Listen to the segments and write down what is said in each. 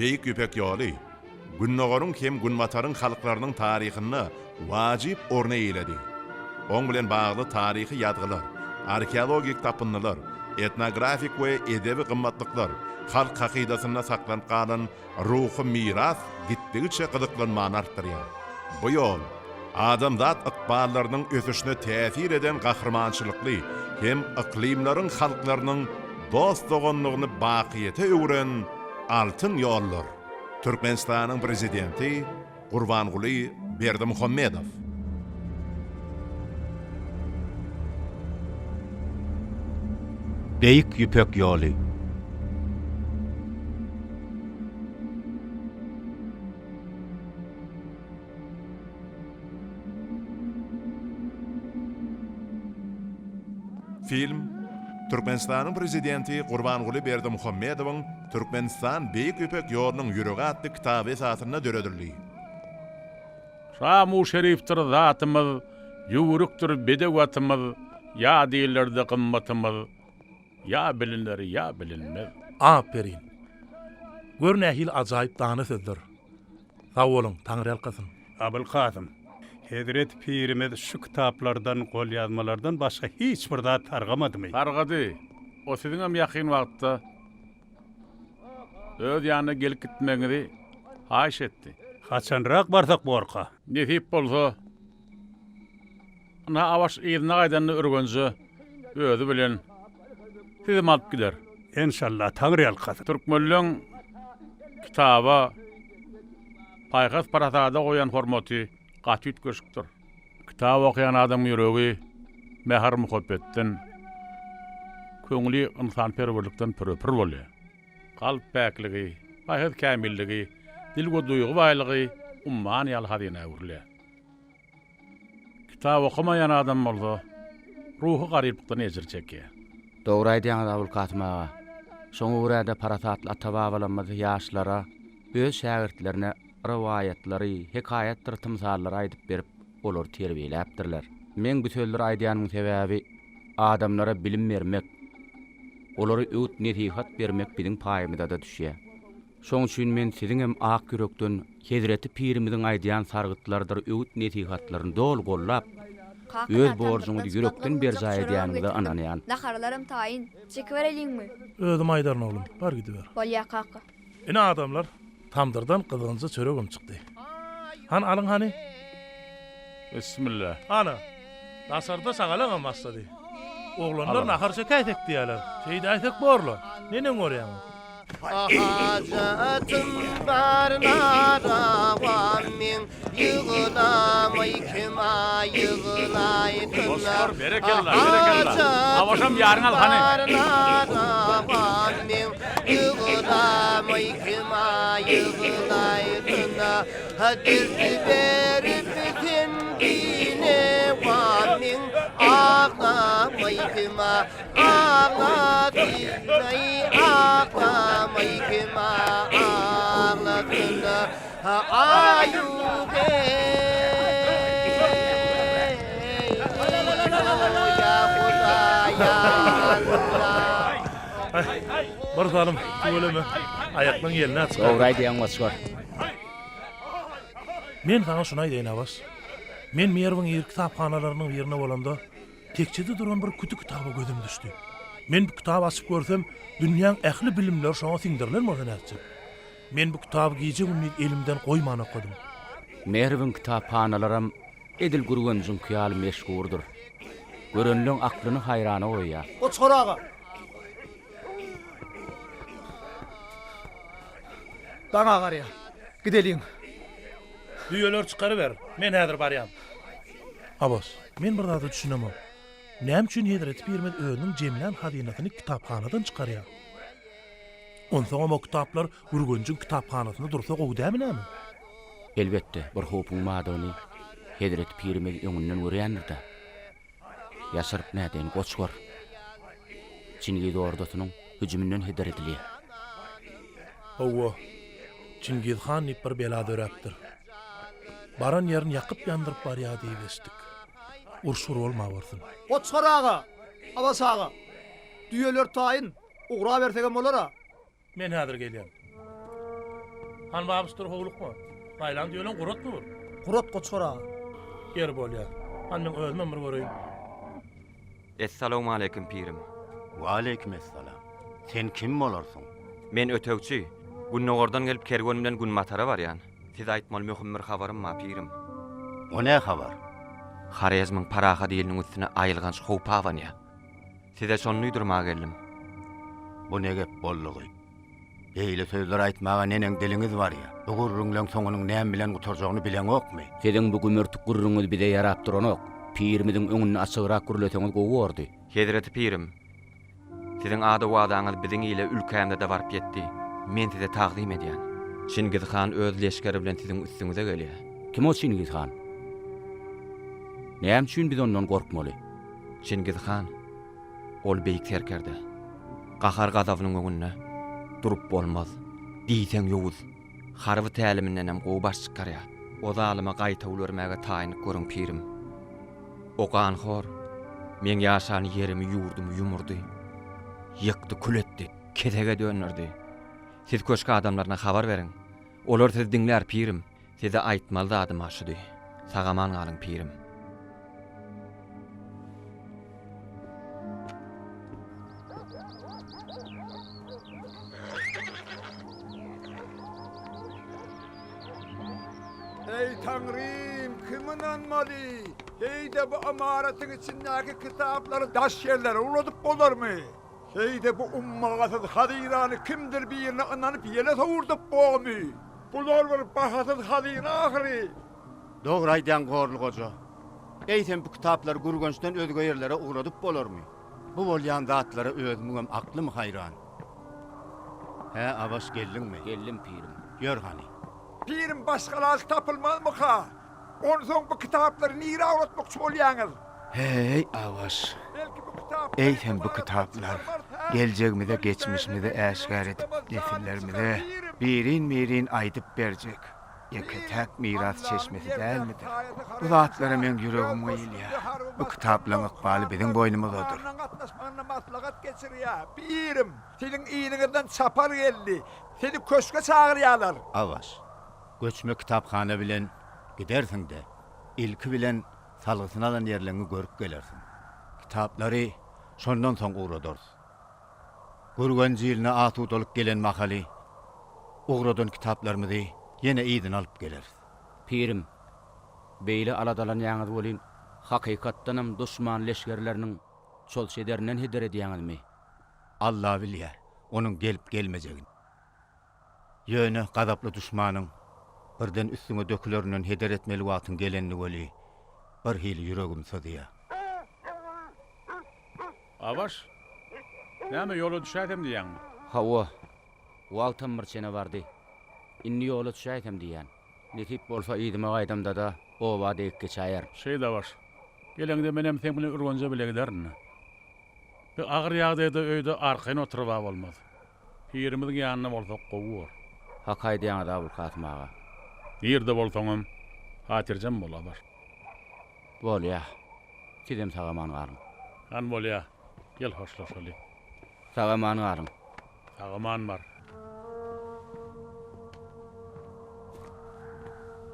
Beýik Ýüpek ýoly Gündogaryň hem Günbataryň halklarynyň taryhynda wajyp orny eýeledi. Oň bilen bagly taryhy ýazgylar, arheologik tapyndylar, etnografik we edebi gymmatlyklar, halk hakydasynda saklanyp galan ruhy miras gitdigiçe gyzyklanmany artdyrýar. Bu ýol adamzat ykballarynyň ösüşine täsir eden gahrymançylykly hem yklymlaryň halklarynyň dost-doganlygyny bakyýete öwren altyn ýoldur. Türkmenistanyň Prezidenti Gurbanguly Berdimuhamedow. Beýik Ýüpek ýoly. Film Türkmenistanyň Prezidenti Gurbanguly Berdimuhamedowyň Türkmenistan, Beýik Ýüpek ýolunyň ýüregi atly kitaby esasynda döredildi. Şamu şerifdir zatymyz, Ýüwrükdir bedew atymyz, Ýa dillerde gymmatymyz, Ýa biliner, ýa bilinmez. Aperin! Gör nähili ajaýyp dana sözler. Sag boluň, Taňryýalkasyn. Abylkasym, hezreti pirimiz şu kitaplardan, golýazmalardan başga hiç bir zat sargamadymy? Sargady. O siziňem ýakyn wagtda öz ýanyna gelip gitmegiňizi haýyş etdi. Haçanrak barsak borka? Nesip bolsa, Ynha Awaş yzyna gaýdanda Ürgenje özi bilen sizem alyp gider. Enşalla, Taňryýalkasyn. Türkmenleň kitaba, paýhas-parasada goýan hormaty gaty üýtgeşikdir. Kitap okaýan adamyň ýüregi mähir-muhabbetden, köňli ynsanperwerlikden püre-pür bolýar. Kalp päkligi, paýhas kämilligi, dil we duýgy baýlygy umman ýaly hazyna öwrülýär. Kitap okamaýan adam bolsa, ruhy garyplykdan ejir çekýär. Dogry aýdýaňyz Abulkasym aga. Şoňa görä-de parasatly ata-babalarymyz ýaşlara, öz şägirtlerine rowaýatlary, hekaýatdyr tymsallary aýdyp berip, olary terbiýeläpdirler. Meň bu sözleri aýdýanymyň sebäbi, adamlara bilim bermek, olara öwüt-nesihat bermek biziň paýymyza-da düşýär. Şoň üçin men siziňem ak ýürekden Hezreti pirimiziň aýdýan sargytlarydyr öwüt-nesihatlaryny doly gollap, Kaka, öz tamdyrdan borjuňyzy çykan ýürekden gyzgynjak berjaý çöregem edýäniňize getirdim. ynanýan. Naharlaram taýyn. Çekibereliňmi? Özüm aýdaryn oglum, bar gidiber. Bolýa, kaka. Ine adamlar, tamdyrdan gyzgynja çöregem çykdy. Hany alyň hany. Bismilla. Ana, daşarda şagalaňam başlady. Oglanlar nahar çekäýsek diýýäler. Şeýdäýsek borla. Neneň görýäňiz? Hajatym bar narawa meň ýyglamaý kima ýyglaýsyn Goşlar berekella, berekella. Awaşam ýaryň al hany. Bar narawa meň ýyglamaý kima ýyglaýsyn Dert berip sen binewa meň aglamaý kima Aglasyn-aý, aglamaý kima aglasyn, Aýuw eý, Hudaýa, Hudaýa, Alla. Bir salym tüweleme, aýaklaň ýeline çykar. Dogry aýdýaň goçgar. Men saňa şuny aýdaýyn Abaş. Men Merwiň iri kitaphanalarynyň birinde bolamda, Tekjede duran bir küti kitaba gözüm düşdi. Men bu kitaby açyp görsem, dünýäň ähli bilimleri şoňa siňdirilen bolsa nätjek. Men bu kitaby gije-gündiz elimden goýman okadym. Merwiň kitaphanalaram edil Gürgenjiňki ýaly meşhurdyr. Görenleň aklyny haýrana goýýar. Goçgar aga! Daň agarýar. Gideliň. Düýeleri çykaryber, men häzir barýan. Abbas, men bir zada düşünemok. Näme üçin hezreti pirimiz özüniň jemlän hazynasyny kitaphanadan çykarýar? Onsoňam o kitaplar Gürgenjiň kitaphanasynda dursa gowy dämi näme? Elbetde, bir howpuň bardygyny hezreti pirimiz öňünden görýändir-dä. Ýaşyryp nädeýin, goçgar. Çingiz ordasynyň hüjüminden heder edilýär. Hawa, Çingiz han diýip bir bela döräpdir. Baran ýerini ýakyp-ýandyryp barýar diýip eşitdik. Uruş-ur bolmawersin. Goçgar aga! Abbas aga! Düýeler taýyn, ugrabersegem bolar-a. Men häzir gelýän. Han babyş dur howlukma. Gaýlan düýeleň guratmy bir? Gurat Goçgar aga. Ýeri bolýa. Han meň özümem bir göreýin. Essalawmaleýkim pirim. Waleýkim essalam. Sen kim bolarsyň? Men ötegçi. Gündogardan gelip kerwen bilen günbatara barýan. Size aýtmaly möhüm bir habarym bar, pirim. O nä habar? Horezmiň parahat iliniň üstüne aýylganç howp abanýar. Size şony duýdurmaga geldim. Bu ne gep boldugy? Beýle sözleri aýtmaga neneň diliňiz barýar? Bu gürrüňleň soňunyň näme bilen gutarjagyny bileňokmy? Siziň bu gümürtik gürrüňiňiz bize ýarap duranok. Pirimiziň öňünde açygrak gürleseňiz gowy bordy. Hezreti pirim, siziň ada-wadaňyz biziň ile ülkämize-de baryp ýetdi. Men size tagzym edýän. Çingiz han öz leşgeri bilen siziň üstüňize gelýär. Kim o Çingiz han? Näme üçin biz ondan gorkmaly? Çingiz han, ol beýik serkerde. Gahar-gazabynyň öňünde durup bolmaz. Diýseň ýowuz. Harby tälimindenem gowy baş çykarýar. O zalyma gaýtawul bermäge taýynlyk görüň, pirim. O ganhor meň ýaşan ýerimi, ýurdumy ýumurdy. Ýykdy, kül etdi, kesege dönderdi. Siz köşk adamlaryna habar beriň. Olar sizi diňlär, pirim. Size aýtmaly zadym-a şudy. Sag-aman galyň, pirim. Eý, Taňrym, kime ynanmaly? Heý-de bu ymaratyň içindäki kitaplary daş ýerlere uladyp bolarmy? Heý-de bu ummasyz hazynany kimdir birine ynanyp ýele sowurdyp bormy? Bular bir bahasyz hazyna ahyry! Dogry aýdýaň Gorly goja. Eýsem bu kitaplary Gürgençden özge ýerlere ugradyp bolarmy? Bu bolýan zatlara özümiňem aklym haýran. Hä, Abaş geldiňmi? Geldim pirim. Ýör hany. Pirim başga alaç tapylmazmyka? Onsoň bu kitaplary nirä ugratmakçy bolýaňyz? Heý, Abaş. Eýsem bu kitaplar geljegimize geçmişimizi äşgär edip nesillerimize birin-birin aýdyp berjek ýeke-täk miras çeşmesi dälmidir? Bu zatlara meň ýüregim gyýylýar. Bu kitaplaryň ykbaly biziň boýnumyzdadyr. Pirim, siziň yzyňyzdan çapar geldi. Sizi köşge çagyrýarlar. Abaş, göçme kitaphana bilen gidersiň-de, ilki bilen salgysyny alan ýerleňňi görüp gelersiň. Kitaplary şondan soň ugradarys. Gürgenç iline asudalyk gelen mahaly ugradan kitaplarymyzy ýene yzyna alyp geleris. Pirim, beýle aladalanýaňyz welin, hakykatdanam duşman leşgerleriniň çozuş ederinden heder edýäňizmi? Alla bilýär, onuň gelip-gelmejegini. Ýöne gazaply duşmanyň birden üstüňe dökülerinden heder etmeli wagtyň gelenini weli, birhili ýüregim syzýar. Abaş, näme ýola düşäýsem diýýäňmi? Hawa, wagtam bir çene bardy. Indi ýola düşäýsem diýýän. Nesip bolsa yzyma gaýdamda-da oba degip geçäýerin. Şeýle Abaş. Geleňde menem seň bilen Ürgenje bile giderin. Bu agyr ýagdaýda öýde arkaýyn oturyb-a bolmaz. Pirimiziň ýanynda bolsak gowy bor. Hak aýdýaňyz Abulkasym aga. Nirde bolsaňam hatyrjem bol Abar. Bolýa. Sizem sag-aman galyň. Han bolýa. Gel hoşlaşaly. Sag-aman galyň. Sag-aman bar.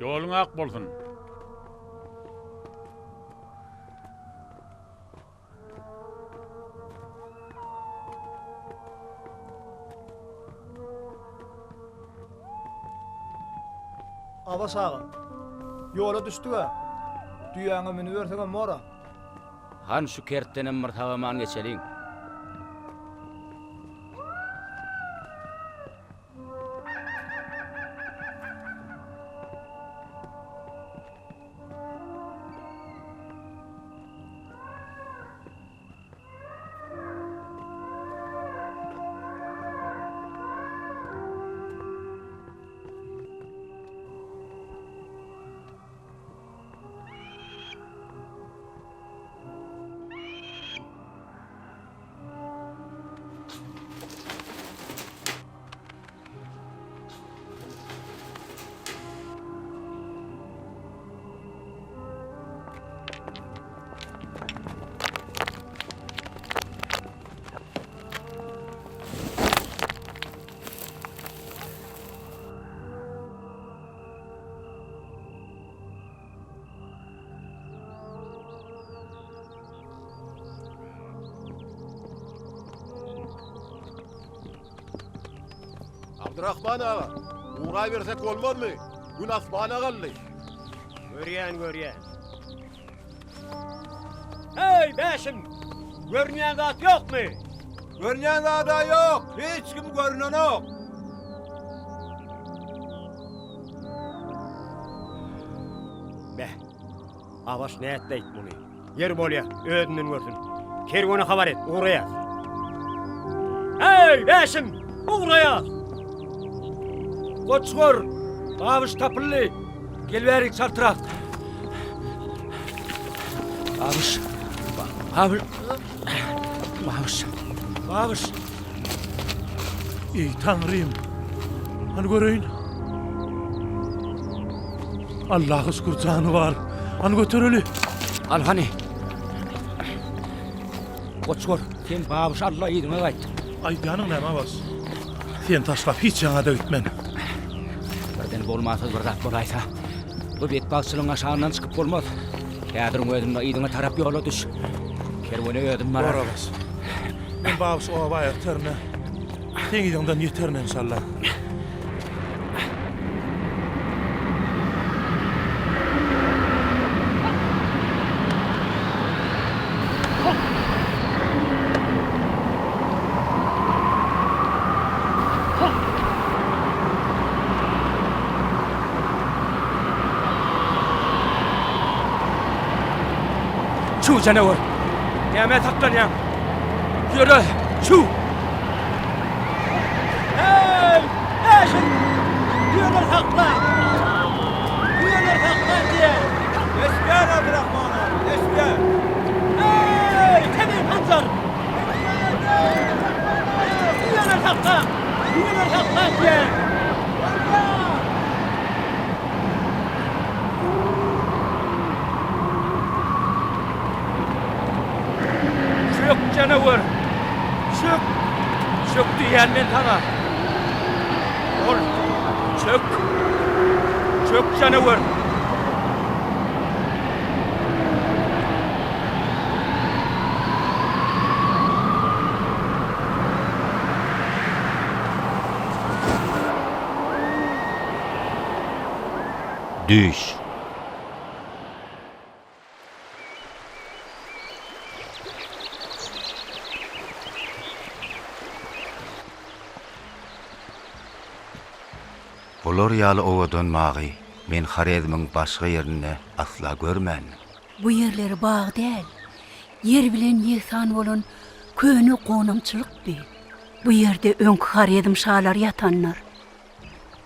Ýoluň ak bolsun. Abbas aga, ýola düşdüg-ä. Düýäňe münüberseňem bor-a. Han şu kertdenem bir sag-aman geçeliň. Abdyrahman aga, ugraýbersek bolmazmy? Gün asmana galdy. Görýän, görýän. Heý, Bäşim! Görünýän zat ýokmy? Görünýän zad-a ýok, hiç kim görnenok. Beh, Abaş nätdi-äýt muny? Ýeri bolýa, özünden görsün. Kerwene habar et, ugraýas. Heý, Bäşim, ugraýas! Goçgor, Babyş tapyldy. Gel bärik çaltrak. Babyş, Babyş, Babyş, Babyş. Eý, Taňrym! Hany göreýin. Allaha şükür jany bar. Hany götereli. Al hany. Goçgor, sen Babyş Alla yzyňa gaýt. Aýdýanyň näme Abbas? Seni taşlap hiç ýaňa-da gitmen. Birden bolmansyz bir zat bolaýsa, bu betbagtçylygyň aşagyndan çykyp bolmaz. Häziriň özünde yzyňa tarap ýola düş. Kerwene özüm Bor bararyn. Abbas. Men Babyş oba erterine, seň yzyňdan ýeterin enşalla. Çüw janawer! Nämä saklanýaň? Ýöre, çüw! Heý, Bäşim! Düýeleri sakla! Düýeleri sakla diýýän! Eşidýän Abdyrahman aga, eşidýän. Heý, Kerim Hanjar! Düýeleri sakla! Düýeleri sakla diýýän! Çök janawer! Çök! Çök diýýän men saňa! Bol! Çök! Çök janawer! Düýş. Bular ýaly owadan bagy men Horezmiň başga ýerinde asla görmändim. Bu ýerleri bag däl, ýer bilen ýegsan bolan köne gonamçylykdy. Bu ýerde öňki Horezm şalary ýatandyr.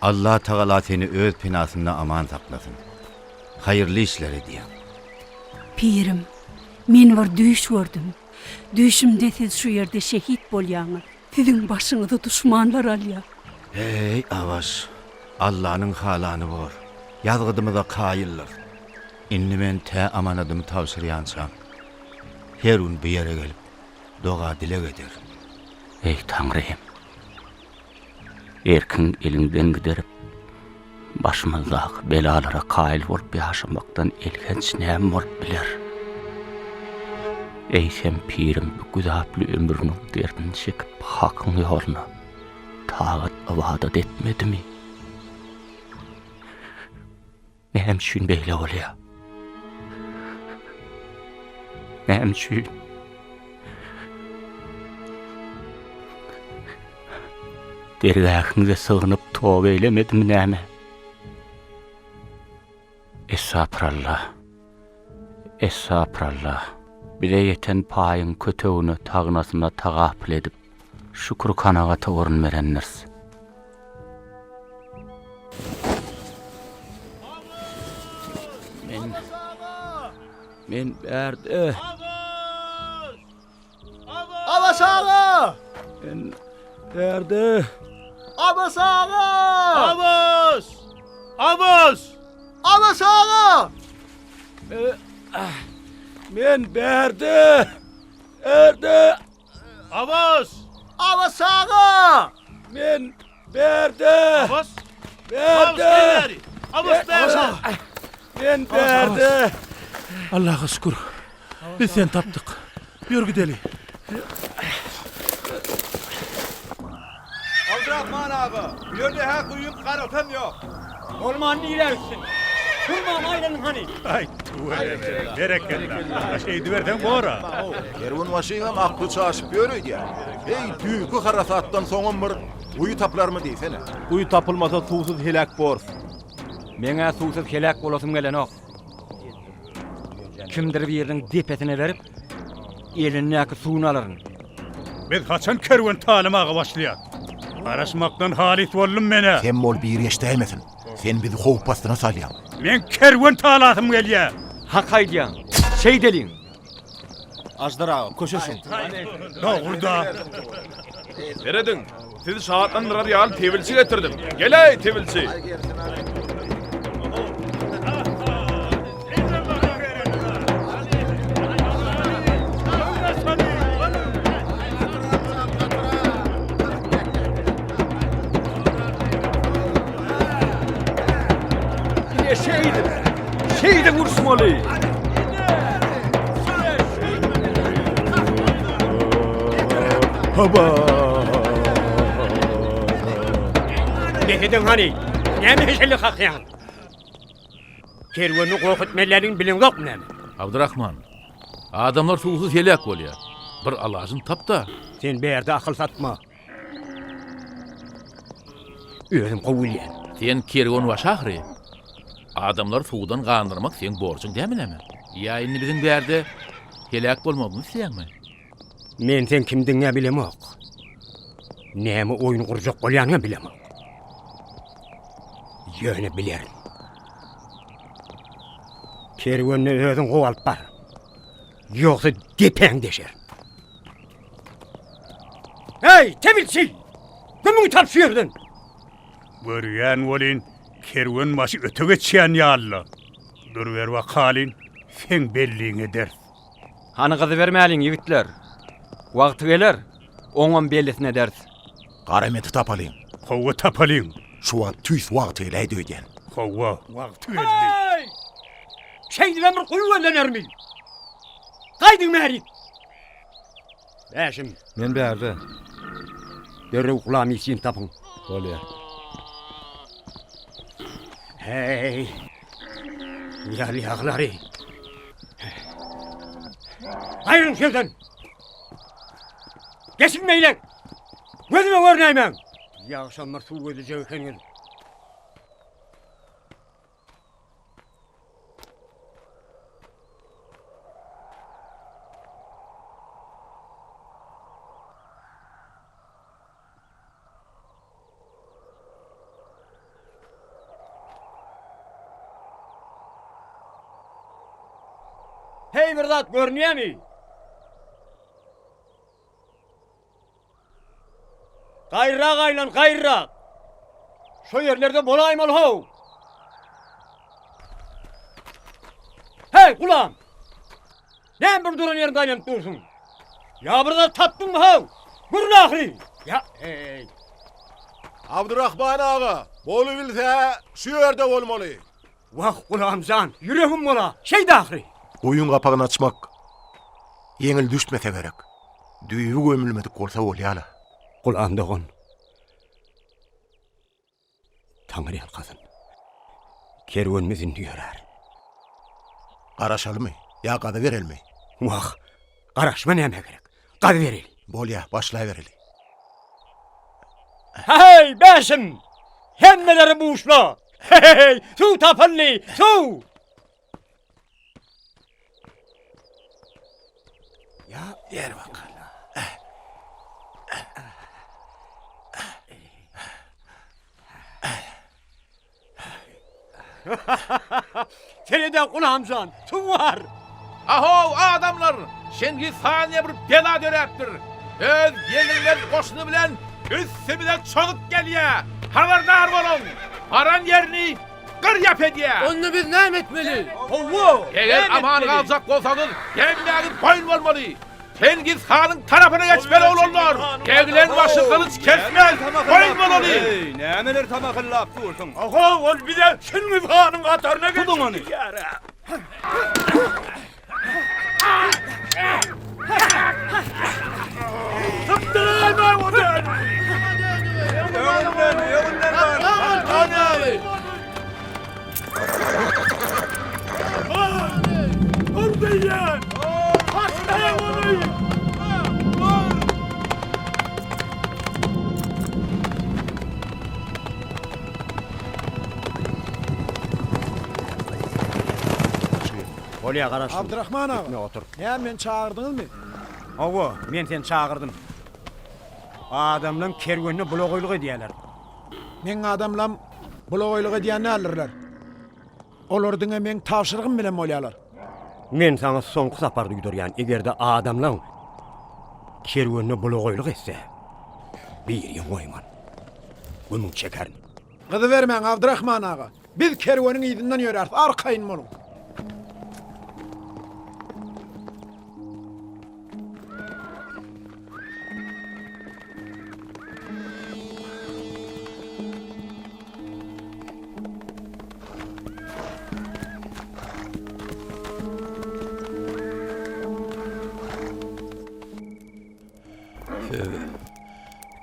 Allatagala seni öz penasynda aman saklasyn. Haýyrly işler edýäň. Pirim, men bir düýş gördüm. Düýşümde siz şu ýerde şehit bolýaňyz. Siziň başyňyzy duşmanlar alýar. Heý, Abaş, Allanyň halany bor. Ýazgydymyza kaýyldyr. Indi men tä amanadymy tabşyrýançam, her gün bu ýere gelip, doga-dileg ederin. Eý, Taňrym! Erkiň eliňden giderip, başymyzdaky belalara kaýyl bolup ýaşamakdan elhenç näme bolup biler? Eýsem pirim bu güzaply ömrüniň derdini çekip Hakyň ýoluna tagat-ybadat etmedimi? Näme üçin beýle bolýar? Näme üçin? Dergähiňize sygnyp toba eylemedimi näme? Estagfirallah. Estagfirallah. Bize ýeten paýyň kötegine, tagnasyna tagapyl edip, şükür-kanagata orun berendiris. Men Men bärde. Abbas aga! Men bärde. Abbas aga! Abbas! Abbas! Abbas aga! Men bärde. Bärde. Abbas! Abbas aga! Men bärde. Abbas! Bärde. Abbas bärde. Men bärde. Allaha şükür. Biz seni tapdyk. Ýör gideli. Abdyrahman aga! aga, bu ýerde-hä guýyň garasam ýok. Bolman nirä gitsin? Durman aýlanyň hany. Aý, tüweleme, berekella. Şeýdiberseň bor-a. Kerwenbaşyňam akly çaşyp ýör öýdýän. Heý, düýnki harasatdan soňam bir guýy tapylarmy diýsene. Guýy tapylmasa suwsuz heläk borus. Meň-ä suwsuz heläk bolasym gelenok. Kimdir biriniň depesine berip, elindäki suwuny alaryn. Biz haçan kerwen talamaga başlaýas? Garaşmakdan halys boldum men-ä. Sem bol biri eşdäýmesin. Sen bizi howp astyna salýaň. Meň kerwen talasym gelýä. Hak aýdýaň. Şeýdeliň. Aždar aga, köşeşiň. Dogry-da. Serediň, sizi şatlandyrar ýaly tebilçi getirdim. Gel-eý, tebilçi! Ine şeýdip, şeýdip uruşmaly. Haba! Bes ediň hany! Näme heşelle kakýaň? Kerweni goh etmelidigini bileňzokmy näme? Abdyrahman, adamlar suwsuz heläk bolýar. Bir alajyny tap-da. Sen bärde akyl satma. Özüm gowy bilýän. Sen kerwenbaşy ahyry. Adamlary suwdan gandyrmak seň borjuň dälmi näme? Ýa indi biziň bärde heläk bolmagymyzy isleýäňmi? Men seň kimdigiňi-ä bilemok. Näme oýun gurjak bolýanyňam bilemok. Ýöne bilerin. Kerwenini özüň gowy alyp bar. Ýogsa depäňi deşerin. Heý, tebilçi! Gümüňi tap şu ýerden! Görýän welin, kerwenbaşy öte geçýän ýaly-la. Duruber bakalyn, seň belliňi ederis. Hany gyzybermäliň, ýigitler. Wagty geler, oňam bellisini ederis. Garameti tapalyň. Hawa, tapalyň. Şu wagt tüýs wagty geläýdi öýdýän. Hawa, wagty geldi. Heý! Şeýdibem bir guýy gözlenermi? Gaýdyň bärik! Bäşim. Men bärde. Derrew Gulam işçini tapyň. Bolýar. Heý. Ýal-ýaglary. Aýryň şu ýerden. Geçiň beýlek. Gözüme görünäýmäň. Ýagşam bir suw gözlejek ekeniňiz. Heý bir zat görünýämi? Gaýrak aýlan, gaýrak! Şo ýerlerde bolaýmaly how! Heý, gulam! Näme bir duran ýeriňde aýlanyp dursuň? Ýa bir zat tapdyňmy how? Gürle ahyry! Ýa, heý! Abdyrahman aga, bolubilse şu ýerde bolmaly. Wah, Gulam jan, ýüregim bola, şeýdi ahyry! Guýyň gapagyny açmak ýeňil düşmese gerek. Düýbi gömülmedik bolsa bolýa-la. Gulam dogan, Taňry ýalkasyn. Kerwenimiz indi ýörär. Garaşalymy ýa gazyberelimi? Wah, garaşma nämä gerek? Gazybereli. Bolýa, başlabereli. Heý, Bäşim! Hemmeleri buşla! Heý, suw tapyldy, suw! Ýa, ýer bak. Seredä Gulamjan, suw bar! Ahow, adamlar! Çingiz han diýe bir bela döräpdir. Öz ýeňilmez goşuny bilen üstümize çozup gelýä! Habardar boluň! Baran ýerini gyr-ýap edýä! Onda biz näme etmeli? Hawa! Eger aman galjak bolsaňyz, hemmäňiz boýun bolmaly! Çingiz hanyň tarapyna geçmeli oglanlar! Eglen başy gylyç kesmez! Boýun bolaly! Eý, nämeler tamahyllap dursuň? Ahow, ol bize Çingiz hanyň hataryna geçdi diýýär-ä! Sypdyraýma ony! Öňünden! Bolýa garaşdym. Abdyrahman aga. Gitme otur. Näme meni çagyrdyňyzmy? Hawa, men seni çagyrdym. Adamlaň kerwenine bulagaýlyk edýäler. Meň adamlam bulagaýlyk edýän däldirler. Olar diňe meň tabşyrygym bilen bolýarlar. Men saňa soňky sapar duýdurýan, eger-de adamlaň kerwenine bulagaýlyk etse, birini goýman, gümüň çekerin. Gyzybermäň, Abdyrahman aga. Biz kerweniň yzyndan ýöräris, arkaýyn boluň. Siz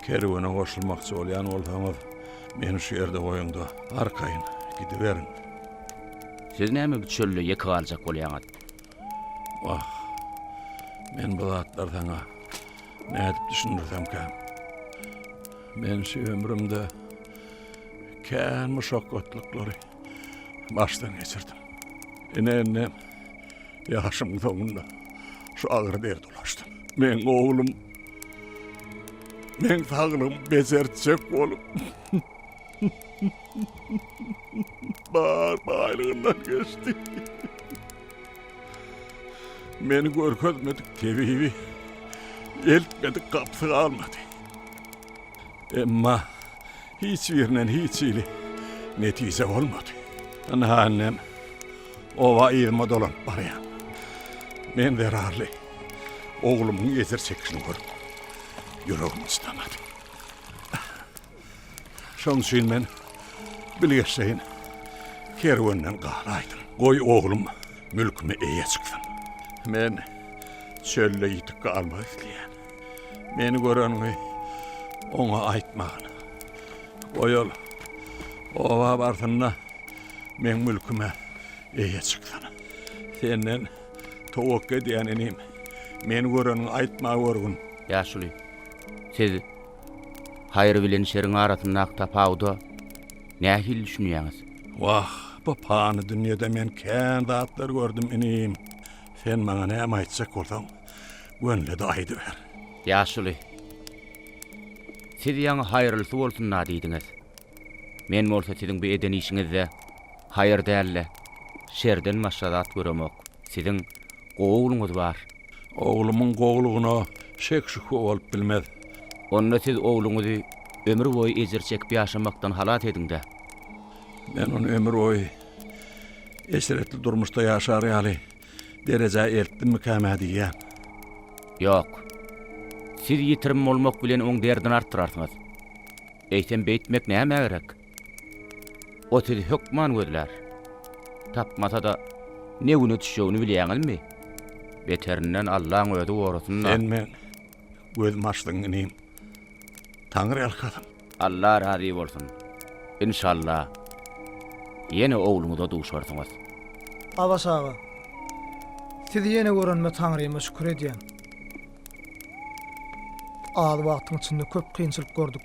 kerwene goşulmakçy bolýan bolsaňyz, meni şu ýerde goýuň-da, arkaýyn gidiberiň. Siz näme bu çölde ýeke galjak bolýaňyz? Wah, men bu zatlary saňa nädip düşündirsemkäm? Men şu ömrümde kän muşakgatlyklary başdan geçirdim. Ine indem ýaşymyň soňunda şu agyr derde ulaşdym. Meň oglum meň saglygymy bejertjek bolup bar baýlygyndan geçdi. Meni görkezmedik tebibi, eltmedik gapysy galmady. Emma hiç birinden hiç hili netije bolmady. Ynha indem oba yzyma dolanyp barýan. Men zerarly oglumyň ejir çekişini görüp, ýüregim çydamady. Şoň üçin men bilgeşleýin kerwenden galaýdym. Goý oglum mülküme eýe çyksyn. Men çölde ýitip galmak isleýän. Meni göreniňi oňa aýtmagyn. Goý ol oba barsyn-da, meň mülküme eýe çyksyn. Senden towakga edýän inim, meni göreniňi aýtma görgün. Ýaşuly, siz haýyr bilen şeriň arasyndaky tapawuda nähili düşünýäňiz? Wah, bu pany dünýede men kän zatlar gördüm, inim. Sen maňa näme aýtjak bolsaň, gönüle-de aýdyber. Ýaşuly, siz ýaňy haýyrlysy bolsun-da diýdiňiz. Men bolsa siziň bu eden işiňizde haýyr däl-de, şerden başga zat göremok. Siziň gowy ogluňyz bar. Oglumyň gowulygyna şek-şübhe bolup bilmez. Onda siz ogluňyzy ömür boýy ejir çekip ýaşamakdan halas ediň-dä. Men ony ömür boýy eşretli durmuşda ýaşar ýaly derejä eltdimmikäm-ä diýýän. Ýok. Siz ýitirim bolmak bilen oň derdini artdyrarsyňyz. Eýsem beýtmek nämä gerek? O sizi hökman gözlär. Tapmasa-da, ne güne düşjegini bilýäňizmi? Beterinden Allaň özi gorasyn-da. Sen meň gözüm açdyň inim. Taňry ýalkasyn. Alla razy bolsun. Inşalla, ýene ogluňyza duşarsyňyz. Abaş aga, sizi ýene görenime Taňryma şükür edýän. Az wagtyň içinde köp kynçylyk gördük.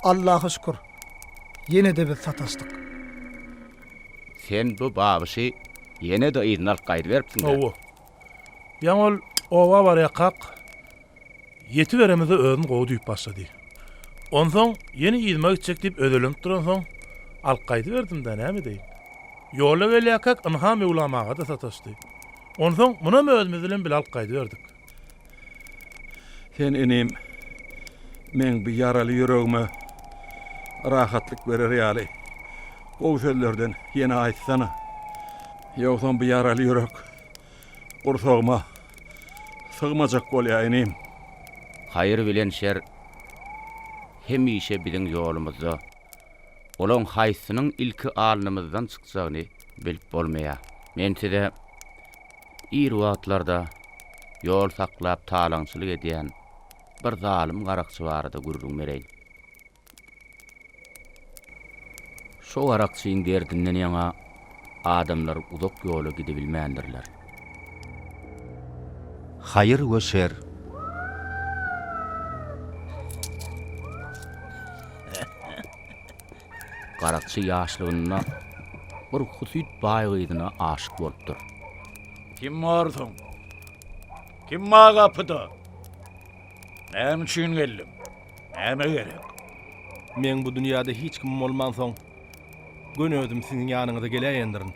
Allaha şükür, ýene-de biz sataşdyk. Sen bu babyşy ýene-de yzyna alyp gaýdyberipsiň-dä. Hawa. Ýaňy ol oba barýarkak, ýetiberemizde özüni gowy duýup başlady. Onsoň ýene yzyma gitjek diýip özelenip duransoň, alyp gaýdyberdim-dä, näme edeýin. Ýolda gelýärkäk ynha Möwlam aga-da sataşdy. Onsoň munam özümiz bilen bile alyp gaýdyberdik. Sen inim, meň bu ýaraly ýüregime rahatlyk berer ýaly gowy sözlerden ýene aýtsana. Ýogsam bu ýaraly ýürek gursagyma sygmajak bolýar inim. Haýyr bilen şer hemişe biziň ýolumyzda. Olaň haýsynyň ilki alnymyzdan çykjagyny bilip bolmaýar. Men size ir wagtlarda ýol saklap talaňçylyk edýän bir zalym garakçy barada gürrüň bereýin. Şo garakçyň derdinden ýaňa adamlar uzak ýola gidibilmändirler. Haýyr we şer. Garakçy ýaşlygynda. bir husyt baý gyzyna aşyk bolupdyr. Kim barsyň? Kim bar gapyda? Näme üçin geldiň? Näme gerek? Meň bu dünýäde hiç kimim bolmansoň, göni özüm siziň ýanyňyza geläýendirin.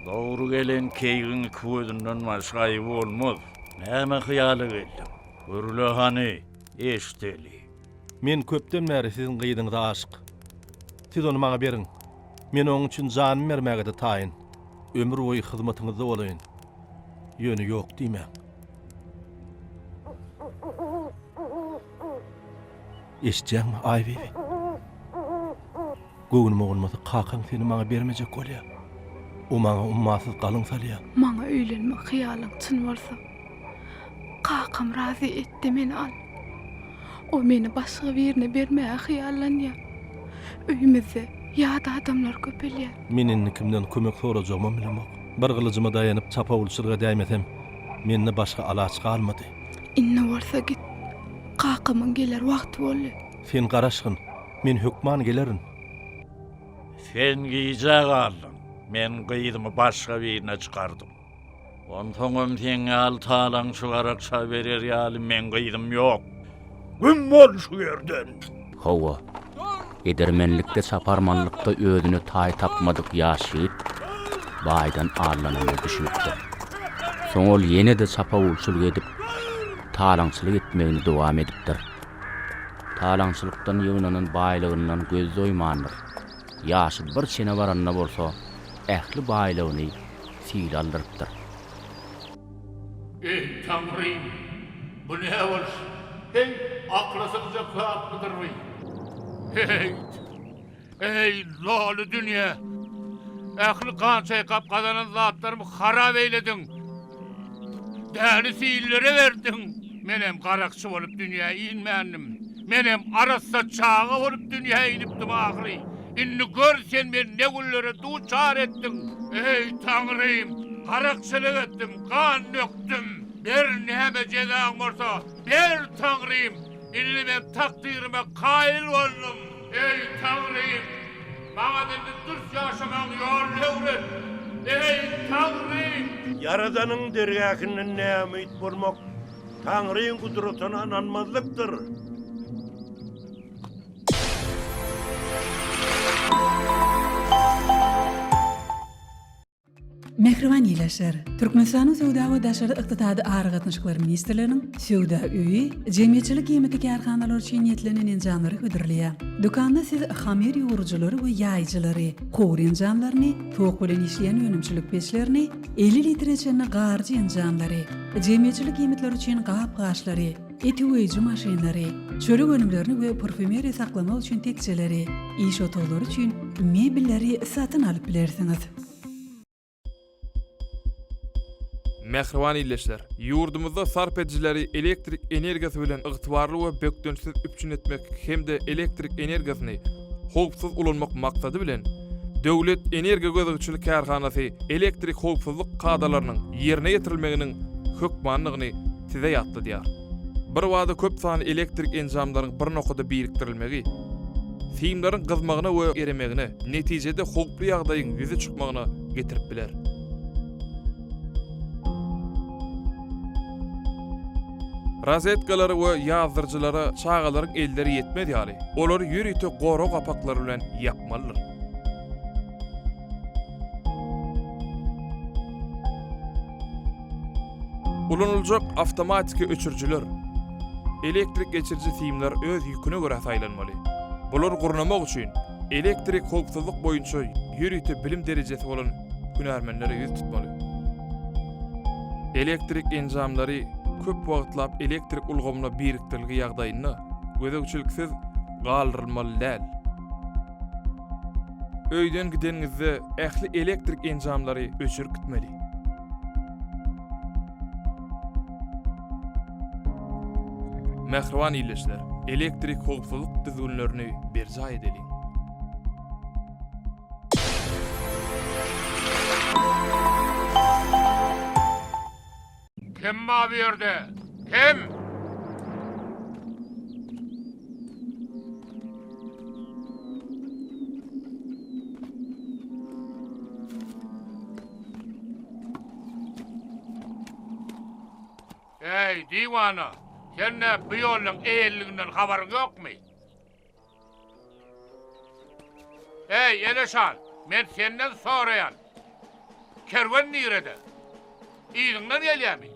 Dogry gelen keýigiň iki gözünden başga aýby bolmaz. Näme hyýala geldiň? Gürle hany, eşideli. Men köpden bäri siziň gyzyňyza aşyk. Siz ony maňa beriň. Men oň üçin janymy bermäge-de taýyn. Ömür boýy hyzmatyňyzda bolaýyn. Ýöne ýok diýmäň. Eşidýäňmi, Aýbibi? Göwnüme bolmasa, kakaň seni maňa bermejek bolýar. O maňa ummasyz galyň salýar. Maňa öýlenmek hyýalyň çyn bolsa, kakam razy et-de meni al. O meni başga birine bermäge hyýallanýar. Öýümizde ýat adamlar köpelýär. Men indi kimden kömek sorajagymam bilemok. Bir gylyjyma daýanyp çapawulçylyk edäýmesem, mende başga alaç galmady. Indi bolsa git. Kakamyň geler wagty boldy. Sen garaşgyn. Men hökman gelerin. Sen gijä galdyň. Men gyzymy başga birine çykardym. Onsoňam seň ýaly talaňçy garakça berer ýaly meň gyzym ýok. Güm bol şu ýerden! Hawa, edermenlikde çaparmanlykda özüne taý tapmadyk ýaş ýigit baýdan allananyna düşünipdir. Soň ol ýene-de çapawulçylyk edip, talaňçylyk etmegini dowam edipdir. Talaňçylykdan ýygnanan baýlygyndan göz doýmandyr. Ýaşy bir çene baranda bolsa ähli baýlygyny sil aldyrypdyr. Eý, Taňrym, bu nä boluş? Heý, akyla sygjak zatmydyr bu? Heýt! Eý, loly dünýe! Ähli gan çaýkap gazanan zatlarymy harap eýlediň! Däli sillere berdiň! Menem garakçy bolup dünýä inmändim. Menem arassa çaga bolup dünýä inipdim ahyry. Indi gör sen meni ne günlere duçar etdiň! Eý, Taňrym! Garakçylyk etdim, gan dökdüm. Ber näme jezaň bolsa, ber, Taňrym! Indi men takdyryma kaýyl boldum. Eý, Taňrym! Maňa indi dürs ýaşamagyň ýoluny öwret! Eý, Taňrym! Ýaradanyň dergähinden näumyt bolmak Taňryň gudratyna ynanmazlykdyr. Mähriban ildeşler! Türkmenistanyň Söwda we daşary ykdysady aragatnaşyklar ministrliginiň Söwda öýi jemgyýetçilik iýmiti kärhanalary üçin niýetlenen enjamlary hödürleýär. Dükanda siz hamyr ýugurujylary we ýaýyjylary, howur enjamlaryny, tok bilen işleýän önümçilik peçlerini, 50 litre çenli garyjy enjamlary, jemgyýetçilik iýmitleri üçin gap-gaçlary, et üweýji maşynlary, çörek önümlerini we parfýumeriýa saklamak üçin tekjeleri, iş otaglary üçin mebelleri satyn alyp bilersiňiz. Mähriban ildeşler! Ýurdumyzda sarp edijileri elektrik energiýasy bilen ygtybarly we bökdençsiz üpjün etmek hem-de elektrik energiýasyny howpsuz ulanmak maksady bilen, Döwlet energiýa gözegçilik kärhanasy elektrik howpsuzlyk kadalarynyň ýerine ýetirilmeginiň hökmanydygyny size ýatladýar. Birbada köp sanly elektrik enjamlaryň bir nokada birikdirilmegi, simleriň gyzmagyna we eremegine, netijede howply ýagdaýyň ýüze çykmagyna getirip biler. Rozetkalara we ýazdyryjylara çagalaryň elleri ýetmez ýaly, olary ýörite gorag gapaklary bilen ýapmalydyr. Ulanyljak awtomatiki öçürijiler, elektrik geçiriji simler öz ýüküne görä saýlanmaly. Bulary gurnamak üçin elektrik howpsuzlyk boýunça ýörite bilim derejesi bolan hünärmenlere ýüz tutmaly. Elektrik enjamlary köp wagtlap elektrik ulgamyna birikdirilgi ýagdaýynda gözegçiliksiz galdyrylmaly däl. Öýden gideniňizde ähli elektrik enjamlary öçürip gitmeli. Mähriban ildeşler, elektrik howpsuzlyk düzgünlerini berjaý edeliň! Kim bar bu ýerde? Kim? Eý, diwana, sen nä bu ýollaň eýelliginden habaryň ýokmy? Eý, Eleşan, men senden soraýan. Kerwen nirede? Yzyňdan gelýämi?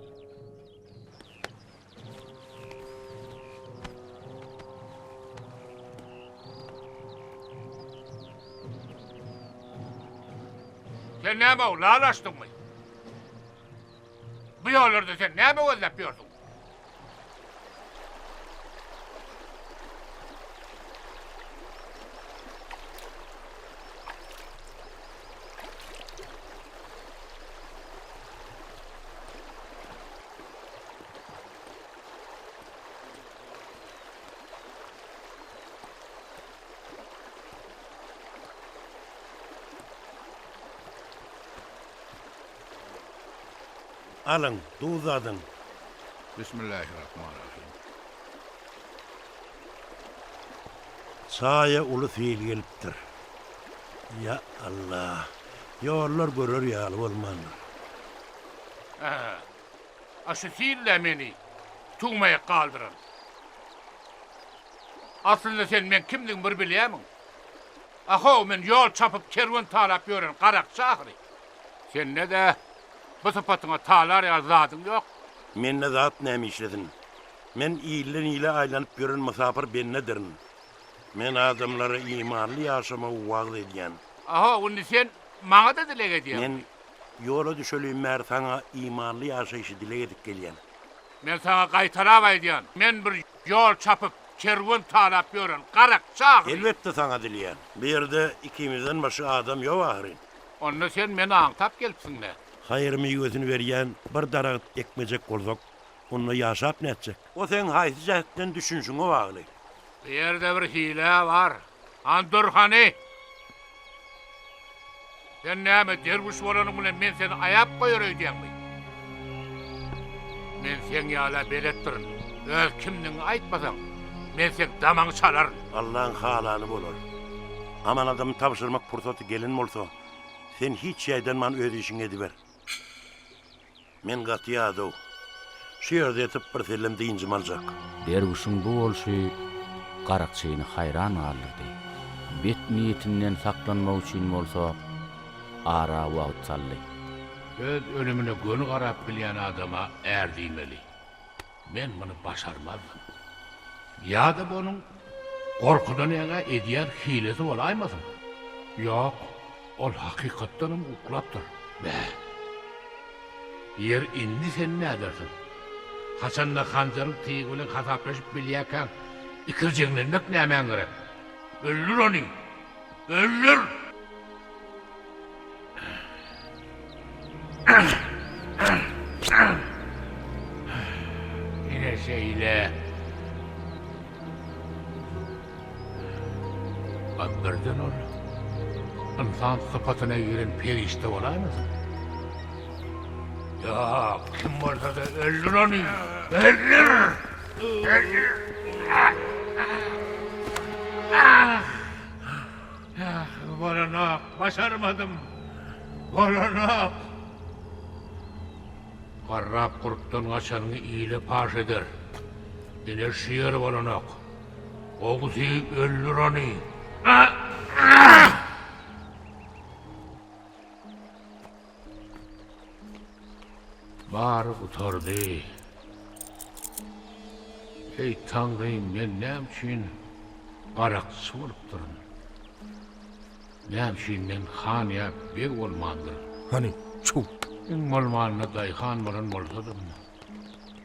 Sen näme-ow, lal açdyňmy? Bu ýollarda sen näme gözläp ýörsüň? Alyň, duz dadyň. Bismillahirrahmanirrahim. Çaýa uly sil gelipdir. Ýa Alla, ýollar görer ýaly bolmandyr. Ä, a şu sil-dä meni tugmaýak galdyran. Aslynda sen meň kimdigimi bir bilýämiň? A-how, men ýol çapyp kerwen talap ýören garakçy ahyry. Sende-de bu sypatyňa talar ýaly zadyň ýok. Mende zat näme işlesin? Men ilden-ile aýlanyp ýören mysapyr bendedirin. Men adamlara imanly ýaşamagy wagyz edýän. A-how, indi sen maňa-da dileg edýäňmi? Men ýola düşelim bäri saňa imanly ýaşaýşy dileg edip gelýän. Men saňa gaýtalap aýdýan, men bir ýol çapyp, kerwen talap ýören garakçy ahyryn. Elbetde saňa dileýän. Bu ýerde ikimizden başga adam ýok ahyryn. Onda sen meni aňtap gelipsiň-dä. Haýyr miwesini berýän bir daragt ekmejek bolsak, onda ýaşap nätjek? O seň haýsy jähtden düşünşiňe bagly. Bu ýerde bir hile bar. Hany dur hany! Sen näme, derwüş bolanyň bilen men seni aýap goýar öýdýäňmi? Men seň ýala beletdirin. Öz kimdigiňi aýtmasaň, men seň damaňy çalaryn. Allaň halany bolar. Amanadymy tabşyrmak pursaty gelen bolsa, sen hiç ýaýdanman öz işiňi ediber. Men gaty ýadaw. Şu ýerde ýatyp birsellem dynjymy aljak. Derwüşiň bu bolşy garakçyny haýran galdyrdy. Bet niýetinden saklanmak üçin bolsa ara wagt saldy. Öz ölümine göni garap bilýän adama är diýmeli. Men muny başarmazdym. Ýa-da bu onuň gorkudan ýaňa edýän hilesi bolaýmasyn? Ýok, ol hakykatdanam uklapdyr. Bä! Ýer indi sen nädersiň? Haçanda hanjaryň tygy bilen hasaplaşyp bilýärkäň, ikirjeňlenmek nämäň gerek? Öldür ony! Öldür! Ine şeýle. A birden ol ynsan sypatyna giren perişde bolaýmasyn? Ýok, kim bolsa-da öldür ony! Öldür! Öldür! Ah! Ah, bolanok, başarmadym. Bolanok. Garrap gurpdan gaçanyňy ile paş eder. Ine şu ýeri bolanok. Gowusy öldür ony. Ah! Ah! Bary gutardy. Eý, Taňrym, men näme üçin garakçy bolupdyryn? Näme üçin men han ýa beg bolmandyryn? Hany, çuw! Iň bolmanda daýhan bolan bolsadym,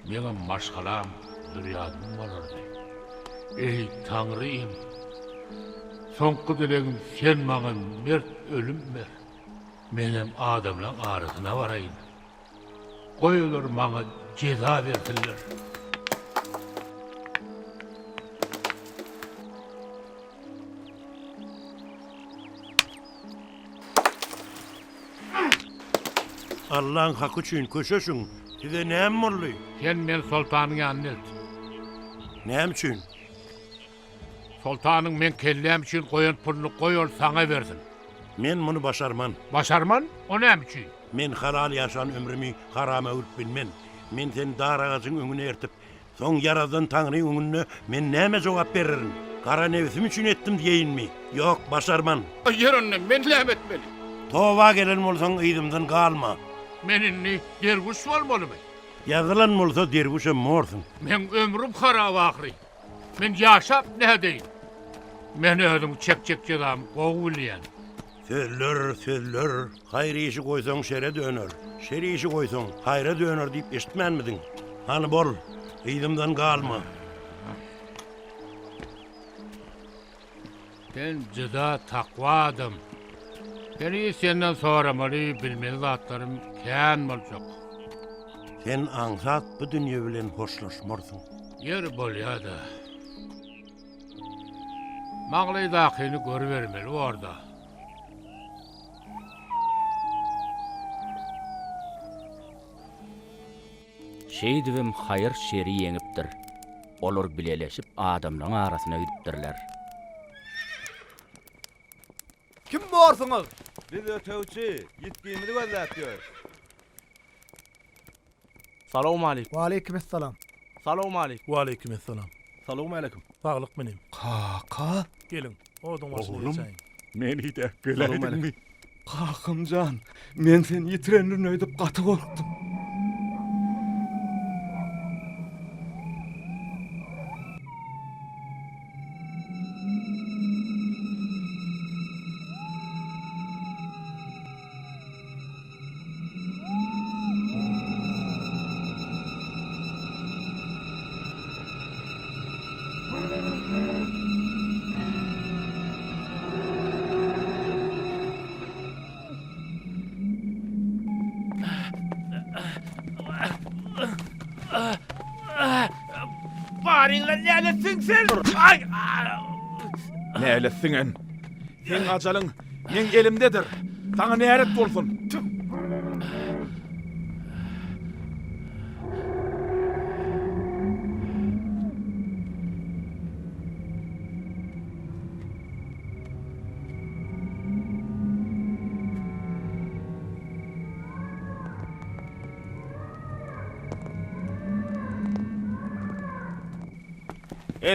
meňem maşgalam, zürýadym bolardy. Eý, Taňrym, soňky dilegim sen maňa mert ölüm ber. Menem adamlaň arasyna baraýyn. Goý olar maňa jeza bersinler. Allaň haky üçin köşeşiň, size näme boldy? Sen meni soltanyň ýanyna elt. Näme üçin? Soltanyň meň kelläm üçin goýan puluny goý ol saňa bersin. Men muny başarman. Başarman? O näme üçin? Men halal ýaşan ömrümi harama öwrüp bilmen. Men seni dar agajyň öňüne ertip, soň Ýaradan Taňryň öňünde men näme jogap bererin? Gara nebsim üçin etdim diýeýinmi? Ýok, başarman. Ýör onda, men näme etmeli? Toba gelen bolsaň yzymdan galma. Men indi derwüş bolmalymy? Ýazylan bolsa derwüşem borsuň. Meň ömrüm harap ahyry. Men ýaşap nädeýin? Men özüň çekjek jezamy gowy bilýän. Sözler, sözler, haýyr işi goýsaň şere döner, şer işi goýsaň haýra döner diýip eşitmänmidiň? Hany bol, yzymdan galma. Sen juda takwa adam. Heniz senden soramaly, bilmeli zatlarym kän boljak. Sen aňsat bu dünýe bilen hoşlaşmarsyň. Ýeri bolýa-da. Maňlaýdakyny görübermeli bor-da. Şeýdibem haýyr şeri ýeňipdir. Olar bileleşip adamlaň arasyna gidipdirler. Kim borsuňyz? Biz ötegçi, ýitgimizi gözläp ýörüs. Salowmaleýkim. Waleýkim essalam. Salowmaleýkim. Waleýkim essalam. Salowmaleýkim. Saglyk menem. Kaka. Geliň, oduň başyna Oglum, geçäýiň. meni-de geläýdiňmi? Kakam jan, men seni ýitirendirin öýdüp gaty gorkdum. Baryňla nälet siňsin! Ay! Nälet siňen! Seň ajalyň meň elimdedir. Saňa nälet bolsun! Tüh!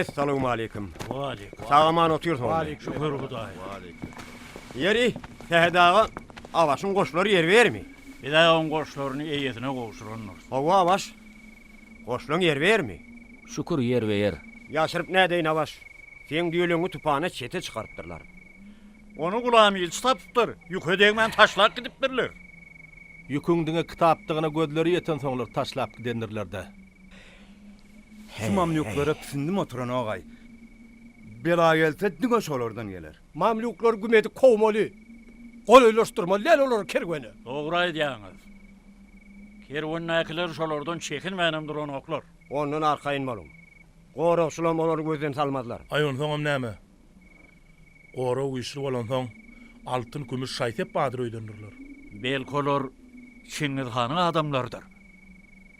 Essalawmaleýkim. Waleýkim. Sag-aman otyrsyňyzmy? Waleýkim. Şükür Hudaýa. Ýeri, Sähet aga, Abaşyň goşlary ýerbe-ýermi? Biz-ä oň goşlaryny eýesine gowşurandyrys. Hawa, Abaş. Goşlaň ýerbe-ýermi? Şükür, ýerbe-ýer. Ýaşyryp nädeýin, Abaş. Seň düýeleňňi tupana çete çykarypdyrlar. Ony Gulam ilçi tapypdyr. Ýüke degmän taşlap gidipdirler. Ýüküň diňe kitapdygyna gözleri ýetensoňlar taşlap gidendirler-dä. Şu mamlýuklara pisindim oturanok-aý. Bela gelse diňe şolardan geler. Mamlýuklary güm edip kowmaly. Golaýlaşdyrmaly däl olary kerwene. Dogry aýdýaňyz. Kerwendäkiler şolardan çekinmänem duranoklar. Ondan arkaýyn boluň. Goragçylam olary gözden salmazlar. Aý onsoňam näme? Gorag güýçli bolansoň, altyn-kümüş şaý-sep bardyr öýdendirler. Belki olar Çingiz hanyň adamlarydyr.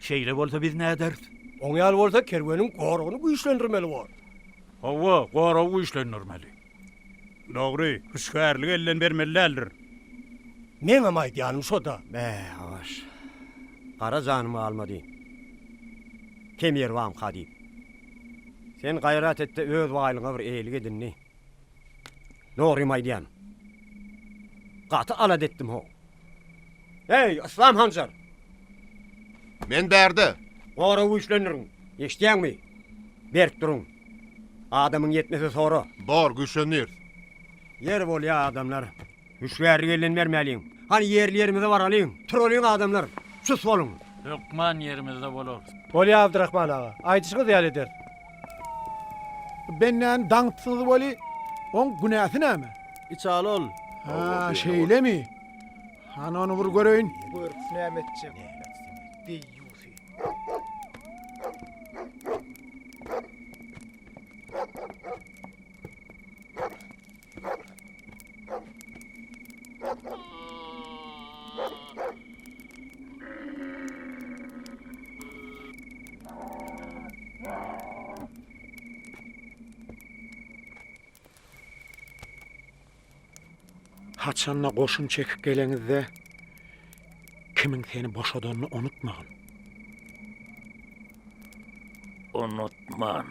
Şeýle bolsa biz näderis? Oň ýaly bolsa kerweniň goragyny güýçlendirmeli bor. Hawa, goragy güýçlendirmeli. Dogry, hüşgärligi elden bermeli däldir. Meňem aýdýanym şo-da. Bä, habaş. Gara janym galmady. Kem ýer bamka diýip. Sen gaýrat et-de öz baýlygyňa bir eýelik edindi. Dogrymy aýdýan. Gaty alada etdim how. Eý, Yslam Hanjar! Men bärde! Goragy güýçlendiriň! Eşidýäňmi? Berk duruň! Adamyň ýetmese sora. Bor, güýçlendiris. Ýeri bolýa, adamlar. Hüşgärlik elden bermäliň. Hany ýerli-ýerimize baralyň. Turalyň, adamlar. Sus boluň. Hökman ýerimizde bolarys. Bolýa, Abdyrahman aga. Aýdyşyňyz ýaly ederis. Bu bendäni daňypsyňyz weli, oň günäsi näme? Içaly ol. Hä, şeýlemi? Hany ony bir göreýin. Görüp näme etjek? Deýýusy. Haçanda goşun çekip geleňizde, kimiň seni boşadanyny unutmagyn. Unutman.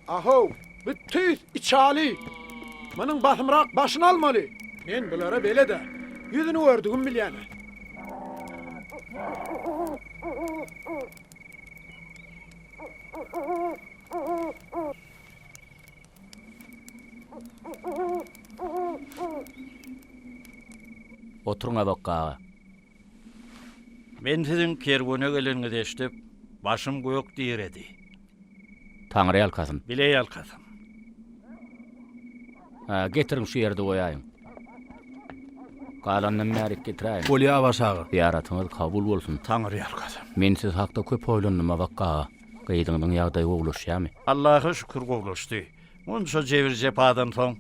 Ahow, bu tüýs içaly. Munuň basymrak başyny almaly. Men bulara belet-ä. Ýüzüni gördügim bilýän-ä. Oturyň Abakga aga. Men siziň kerwene geleniňizi eşidip, başym gök diredi. Taňry ýalkasyn. Bile ýalkasyn. Hä, getiriň şu ýerde goýaýyň. Galanynam bärik getiräýiň. Bolýa Abaş aga. Zyýaratyňyz kabul bolsun. Taňry ýalkasyn. Men siz hakda köp oýlandym Abakga aga. Gyzyňyzyň ýagdaýy gowulaşýamy? Allaha şükür gowulaşdy. Munça jebir-jepadan soň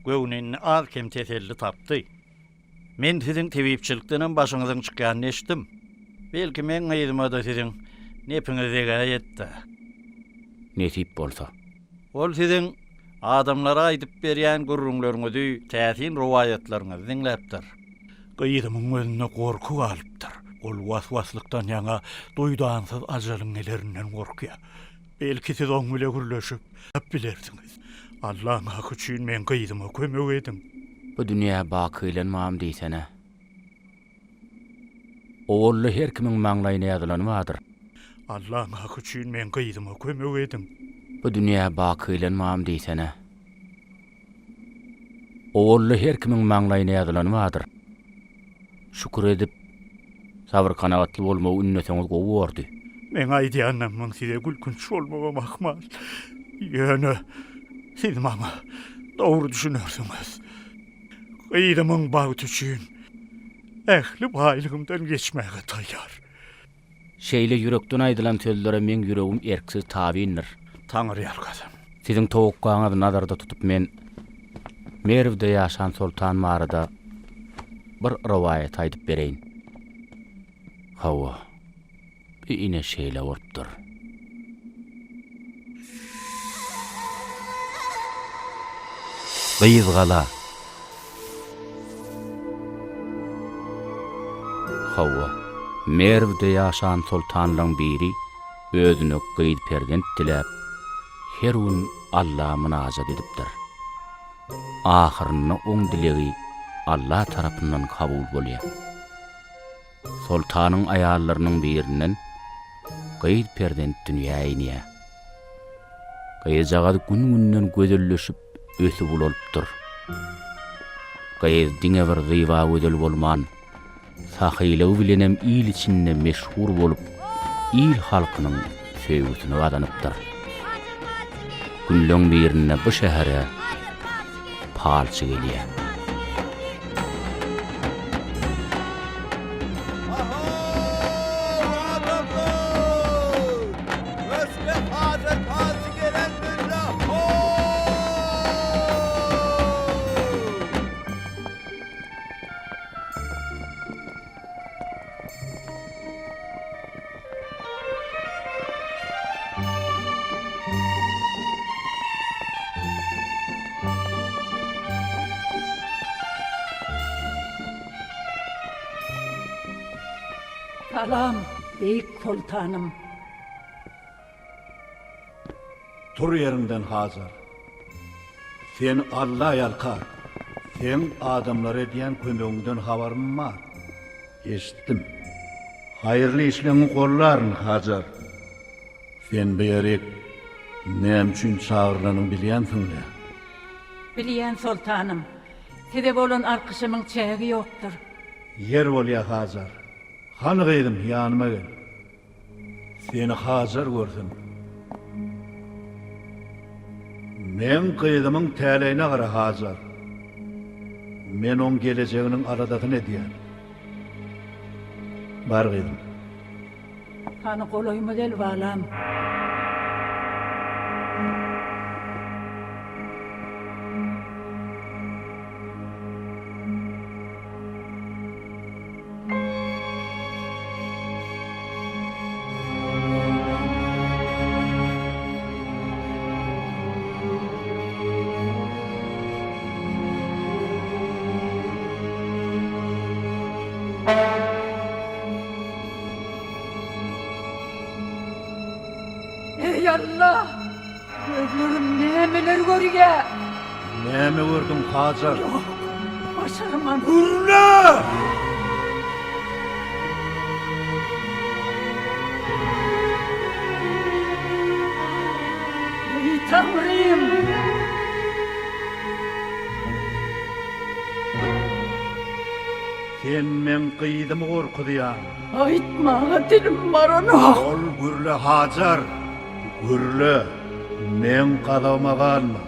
göwni indi az-kem teselli tapdy. Men siziň tebipçilikdenem başyňyzyň çykýanyny eşitdim. Belki meň gyzyma-da siziň nepiňiz degäýetdä. Nesip bolsa. Ol siziň adamlara aýdyp berýän gürrüňleriňizi, täsin rowaýatlaryňyzy diňläpdir. Gyzymyň gözünde gorky galypdyr. Ol was-waslykdan ýaňa duýdansyz ajalyň gelerinden gorkýar. Belki siz oň bile gürleşip bilersiňiz. Allaň haky üçin meň gyzyma kömek ediň. Bu dünýä baky gelen mam diýsene. Owalda her kimiň maňlaýyna ýazylany bardyr. Allaň haky üçin meň gyzyma kömek ediň. Bu dünýä baky gelen mam diýsene. Owalda her kimiň maňlaýyna ýazylany bardyr. Şükür edip, sabyr-kanagatly bolmagy ündeseňiz gowy bordy. Meň aýdýanlarymyň size gülkünç bolmagam ahmal. Ýöne siz maňa dogry düşünersiňiz. Gyzymyň bagty üçin ähli baýlygymdan geçmäge taýýar. Şeýle ýürekden aýdylan sözlere meň ýüregim erksiz tabyndyr. Taňry ýalkasyn. Siziň towakgaňyzy nazarda tutup men Merwde ýaşan soltan barada bir rowaýaty aýdyp bereýin. Hawa, bu ine şeýle bolupdyr. Gyzgala. Hawa, Merwde ýaşan soltanlaň biri özüne gyz perzent diläp, her gün Alla mynajat edipdir. Ahyrynda oň dilegi Alla tarapyndan kabul bolýar. Soltanyň aýallarynyň birinden gyz perzent dünýä inýär. Gyzjagaz gün-günden gözelleşip, ösüp ulalypdyr. Gyz diňe bir zyba gözel bolman, sahylygy bilenem il içinde meşhur bolup, il halkynyň söýgüsini gazanypdyr. Günleň birinde bu şähere palçy gelýär. Salam, beýik soltanym! Tur ýeriňden Hajar. Seni Alla ýalkar. Seň adamlara edýän kömegiňden habarym bar. Eşitdim. Haýyrly işleňi gollaryn, Hajar. Sen bu ýerik näme üçin çagyrylanyňy bilýänsiň-le? Bilýän, soltanym. Size bolan alkyşymyň çägi ýokdur. Ýer bolýa, Hajar. Hany gyzym, ýanyma gel. Seni Hajar görsün. Meň gyzymyň täleýine gara, Hajar. Men oň gelejeginiň aladasyny edýän. Bar gyzym. Hany golaýyma gel, balam. Alla! Gözlerim nämeler görýä? Näme gördüň, Hajar? Ýok, başarman. Gürle! Eý, Taňrym! Sen meň gyzymy gorkuzýaň. Aýtmaga dilim baranok. Bol gürle Hajar, gürle, meň gazabyma galma.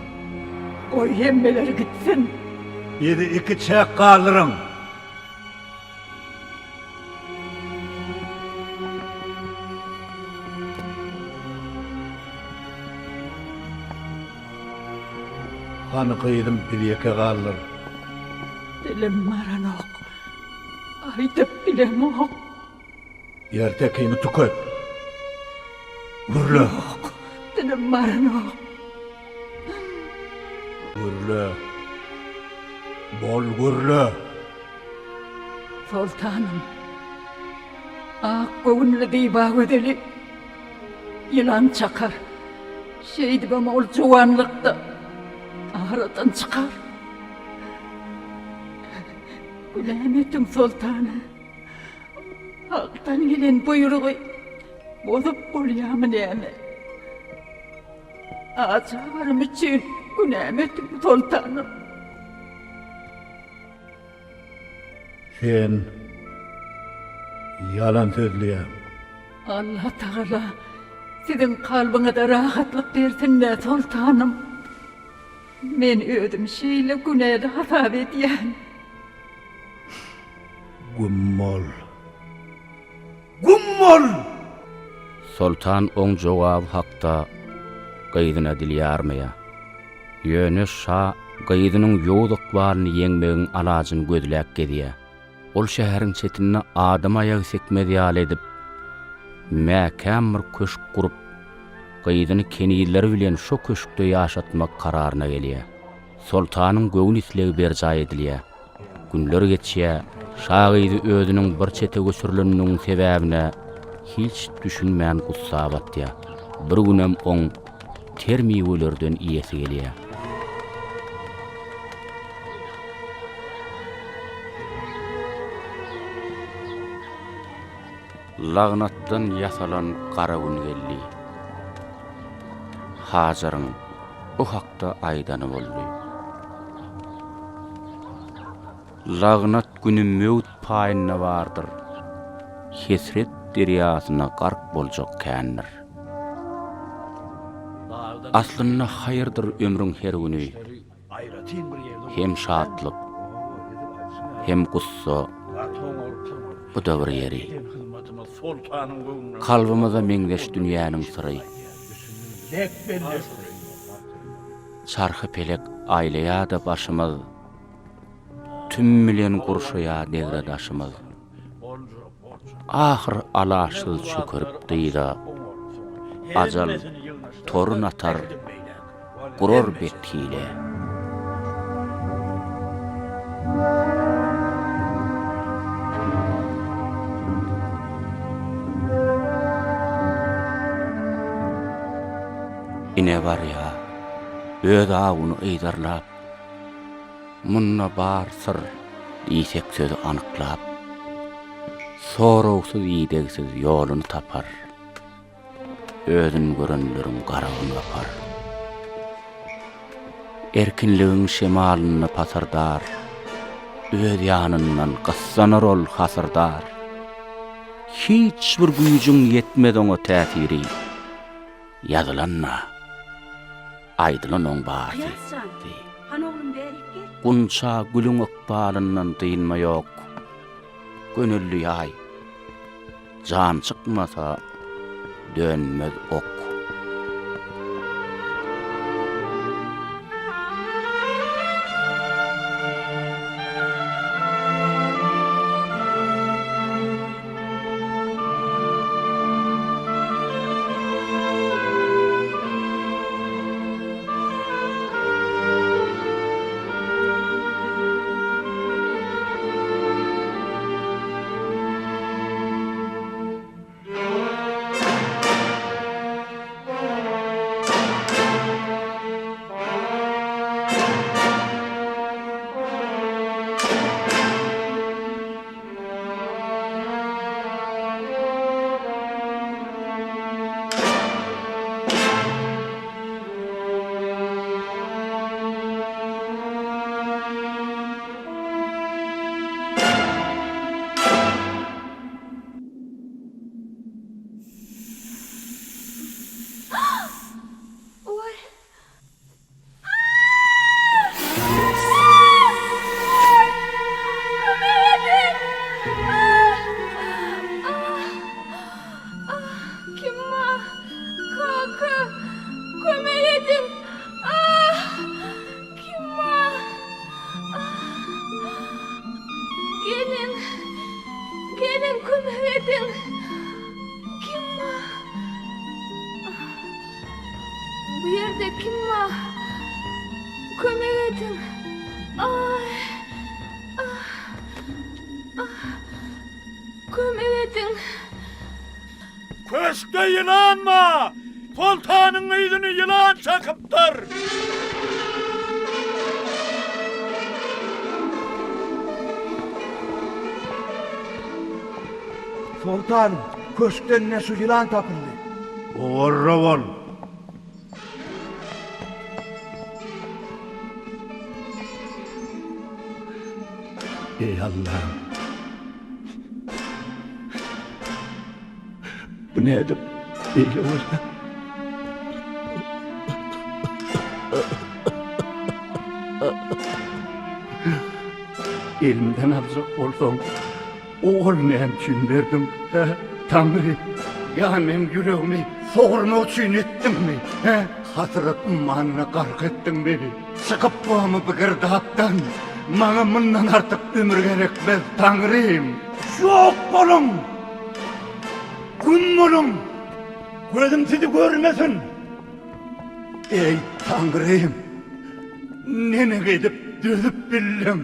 Goý hemmeler gitsin. Bizi ikiçäk galdyryň. Hany gyzym bizi ýeke galdyr. Dilim baranok. Aýdyp bilemok. Ertekiňi tüket. Gürle. Ýok, dilim baranok. Gürle. Bol gürle. Soltanym, ak göwünli Zyba gözeli ýylan çakar. Şeýdibem ol juwanlykda aradan çykar. Günäm ötüň, soltanym. Hakdan gelen buýrugy bozup bolýarmy näme? Ajy habarym üçin günäm ötüň, soltanym. Sen ýalan sözleýäň. Allatagala siziň kalbyňyza rahatlyk bersin-dä, soltanym. Men özümi şeýle günäli hasap edýän. Güm bol. Güm bol! Soltan oň jogaby hakda gyzyna dil ýarmaýar. Ýöne şa gyzynyň ýowuz ykbalyny ýeňmegiň alajyny gözläp gezýär. Ol şäheriň çetinde adam aýagy sekmez ýaly edip, mäkäm bir köşk gurup, gyzyny kenizleri bilen şo köşkde ýaşatmak kararyna gelýär. Soltanyň göwün islegi berjaý edilýär. Günler geçýär, şa gyzy özüniň bir çete göçürileniniň sebäbine hiç düşünmän gussa batýar. Bir günem oň ter miwelerden iýesi gelýär. Lagnatdan ýasalan gara gün geldi. Hajaryň bu hakda aýdany boldy. Lagnat güni möwt paýynda bardyr. Hesret derýasyna gark boljak kändir. Aslynda haýyrdyr ömrüň her güni. Hem şatlyk, hem gussa, bu-da bir ýeri. Kalbymyza meňzeş dünýäniň syry. Çarhy-pelek aýlaýar-da başymyz, Tüm bilen gurşaýar degre-daşymyz. Ahyr alaçsyz çökerip dyza, Ajal torun atar, gurar bet hile. Ine barýar, öz awuny yzarlap. Munda bar syr, diýsek sözi anyklap. Soragsyz, idegsiz ýoluny tapar. Özün görenleriň garagyny gapar. Erkinligiň şemalynda pasyrdar, Öz ýanyndan gyssanar ol hasyrdar. Hiç bir güýjüň ýetmez oňa täsiri, Ýazylan-da, aýdylan oň barysy. Kyýas jan, hany oglum bärik gel. Gunça gülüň ykbalyndan dynma ýok. Gönülli ýaý. Jan çykmasa, dönmez ok. Kömek ediň! Kim bar? Bu ýerde kim bar? Kömek ediň! Aý! Ah! Ah! Kömek ediň! Köşkde ýylan bar! Soltanyň gyzyny ýylan çakypdyr! Soltanym, köşkden ne şu ýylan tapyldy. Owarra bol! Eý Allam! Bu nädip beýle bolýar? Elimden aljak bolsaň, ogul näme üçin berdiň, hä, Taňry? Ýa meň ýüregimi sogurmak üçin etdiňmi, hä? Hasrat ummanyna gark etdiň meni. Çykyp bormy bu girdapdan? Maňa mundan artyk ömür gerekmez, Taňrym! Ýok boluň! Güm boluň! Gözüm sizi görmesin! Eý, Taňrym! Neneň edip dözüp bildiň?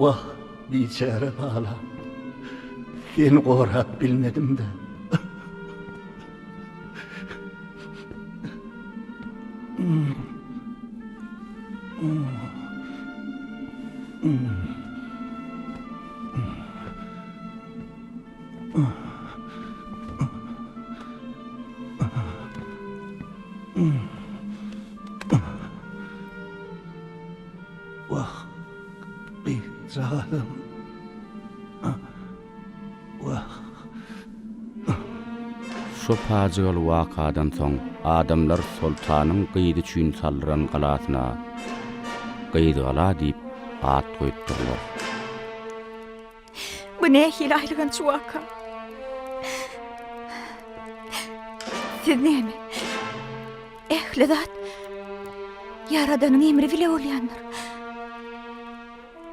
Wah, biçäre balam! Seni gorap bilmedim-de. Wah, gyzjagazym. Şo pajygaly wakadan soň adamlar soltanyň gyzy üçin saldyran galasyna Gyzgala diýip at goýupdyrlar. Bu nähili aýylganç waka? Siz näme? Ähli zat Ýaradanyň emri bile bolýandyr.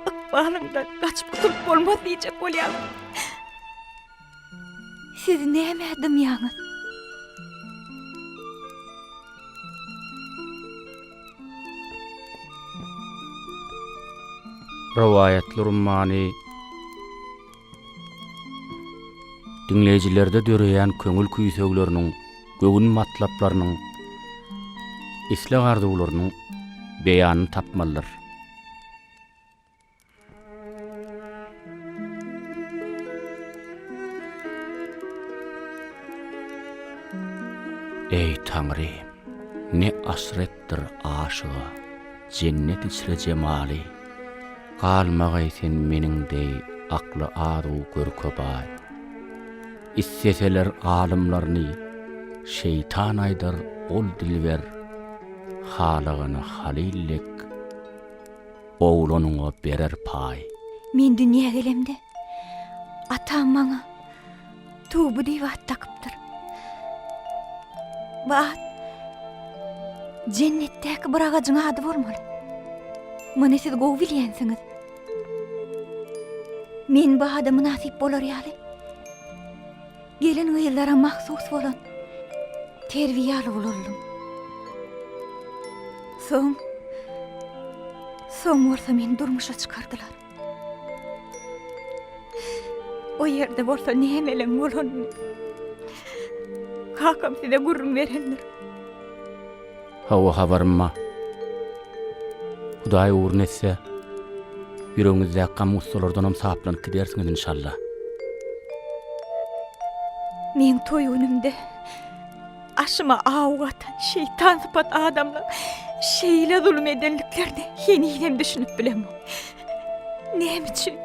Ykbalyňdan gaçyp gutulyp bolmaz diýjek bolýaňyz. Siz nämä dymýaňyz? Rowaýatlar ummany diňleýjilerde döreýän köňül küýsegleriniň, göwün matlaplarynyň, isleg-arzuwlarynyň beýanyny tapmalydyr. Eý, Taňrym, ne aşretdir aşyga Jennet içre jemaly. Galmagaý sen meniň deý akly az-u görke baý. Isteseler alymlaryny, şeýtan aýdar ol dilber, Halagana halyl dek Oglanyňa berer paý. Men dünýä gelemde, atam maňa Tuby diýip at dakypdyr. Bu at jennetdäki bir agajyň ady bolmaly. Muny siz gowy bilýänsiňiz. Men bu ada mynasyp bolar ýaly, gelin-gyzlara mahsus bolan terbiýe alyp ulaldym. Soň, soň bolsa meni durmuşa çykardylar. O ýerde bolsa nämeleň bolanyny kakam size gürrüň berendir. Hawa habarym bar. Hudaý ugruna etse, ýüregiňizdäki gam-gussalardanam saplanyp gidersiňiz inşalla. Meň toý günümde aşyma aw gatan şeýtan sypat adamlaň şeýle zulum edenliklerine henizem düşünip bilemok. Näme üçin?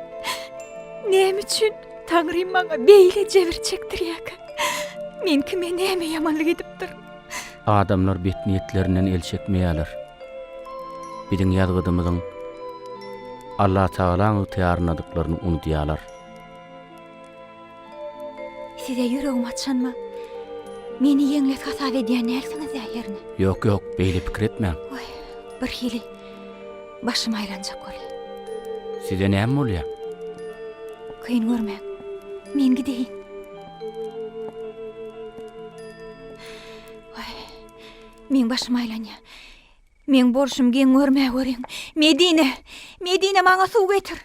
Näme üçin Taňrym maňa beýle jebir çekdirýärkä? Men kime näme ýamanlyk edipdirin? Adamlar bet niýetlerinden el çekmeýärler. Biziň ýazgydymyzyň Allatagalaň ygtyýaryndadyklaryny unudýarlar. Size ýüregimi açanyma meni ýeňles hasap edýän dälsiňiz-dä hernä? Ýok, ýok, beýle pikir etmäň. Waý, birhili başym aýlanjak bolýar. Size näme bolýar? Kyn görmäň. Men gideýin. Waý, meň başym aýlanýar. Meň bolşum geň görmäweriň. Medine! Medine, maňa suw getir.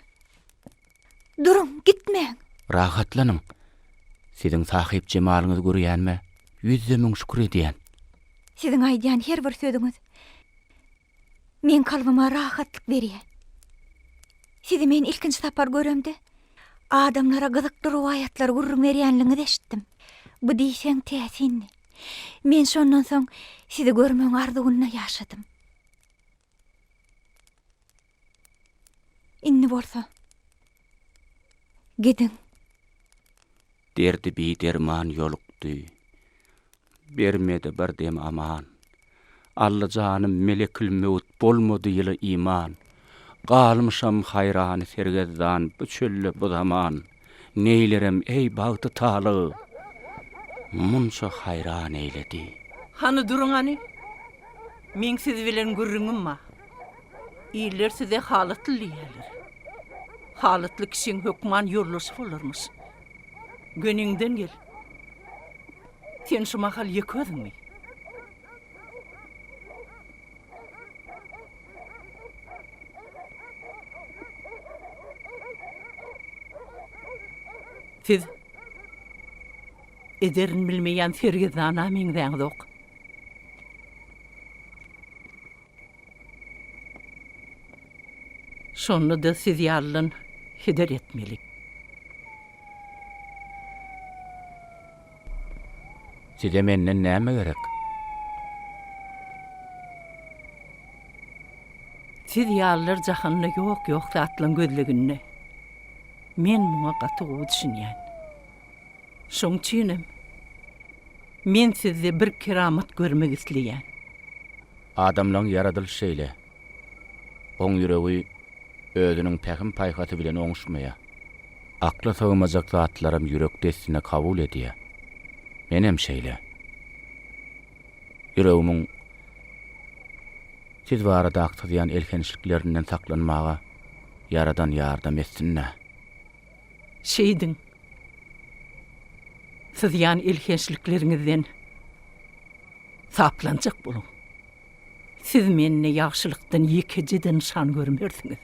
Duruň, gitmäň. Rahatlanyň. Siziň sahyp jemalyňyzy görýänime ýüzde-müň şükür edýän. Siziň aýdýan her bir sözüňiz meň kalbyma rahatlyk berýär. Sizi men ilkinji sapar göremde, adamlara gyzykly rowaýatlary gürrüň berýänligiňizi eşitdim. Bu diýseň täsindi. Men şondan soň sizi görmegiň arzuwynda ýaşadym. Indi bolsa, gidiň. Derdi biderman ýolukdy. Bermedi bir dem aman. Alla janym melekil-möwt bolmady ýyly iman. Galmyşam haýrany sergezdan bu çölde bu zaman. Neýlerem eý bagty talyg munça haýran eýledi. Hany duruň hany. Meň siz bilen gürrüňim bar. Iller size halatly diýýärler. Halatly kişiň hökman ýoldaşy bolarmyş. Göniňden gel. Sen şu mahal ýeke özüňmi? Siz ederini bilmeýän sergezdana meňzäňzok. Şonda-da siz ýalydan heder etmeli. Size menden näme gerek? Siz ýalylar jahanda ýok-ýok zatlaň gözleginde. Men muňa gaty gowy düşünýän. Şoň üçinem men sizde bir keramat görmek isleýän. Adamlaň ýaradylyşy şeýle. Oň ýüregi özüniň pähim-paýhasy bilen oňuşmaýar. Akla sygmajak zatlaram ýürek dessine kabul edýär. Menem şeýle. Ýüregimiň siz barada aksyzýan elhençliklerinden saklanmaga Ýaradan ýardam etsin-dä. Şeýdiň. Syzýan elhençlikleriňizden saplanjak boluň. Siz mende ýagşylykdan ýekeje-de nyşan görmersiňiz.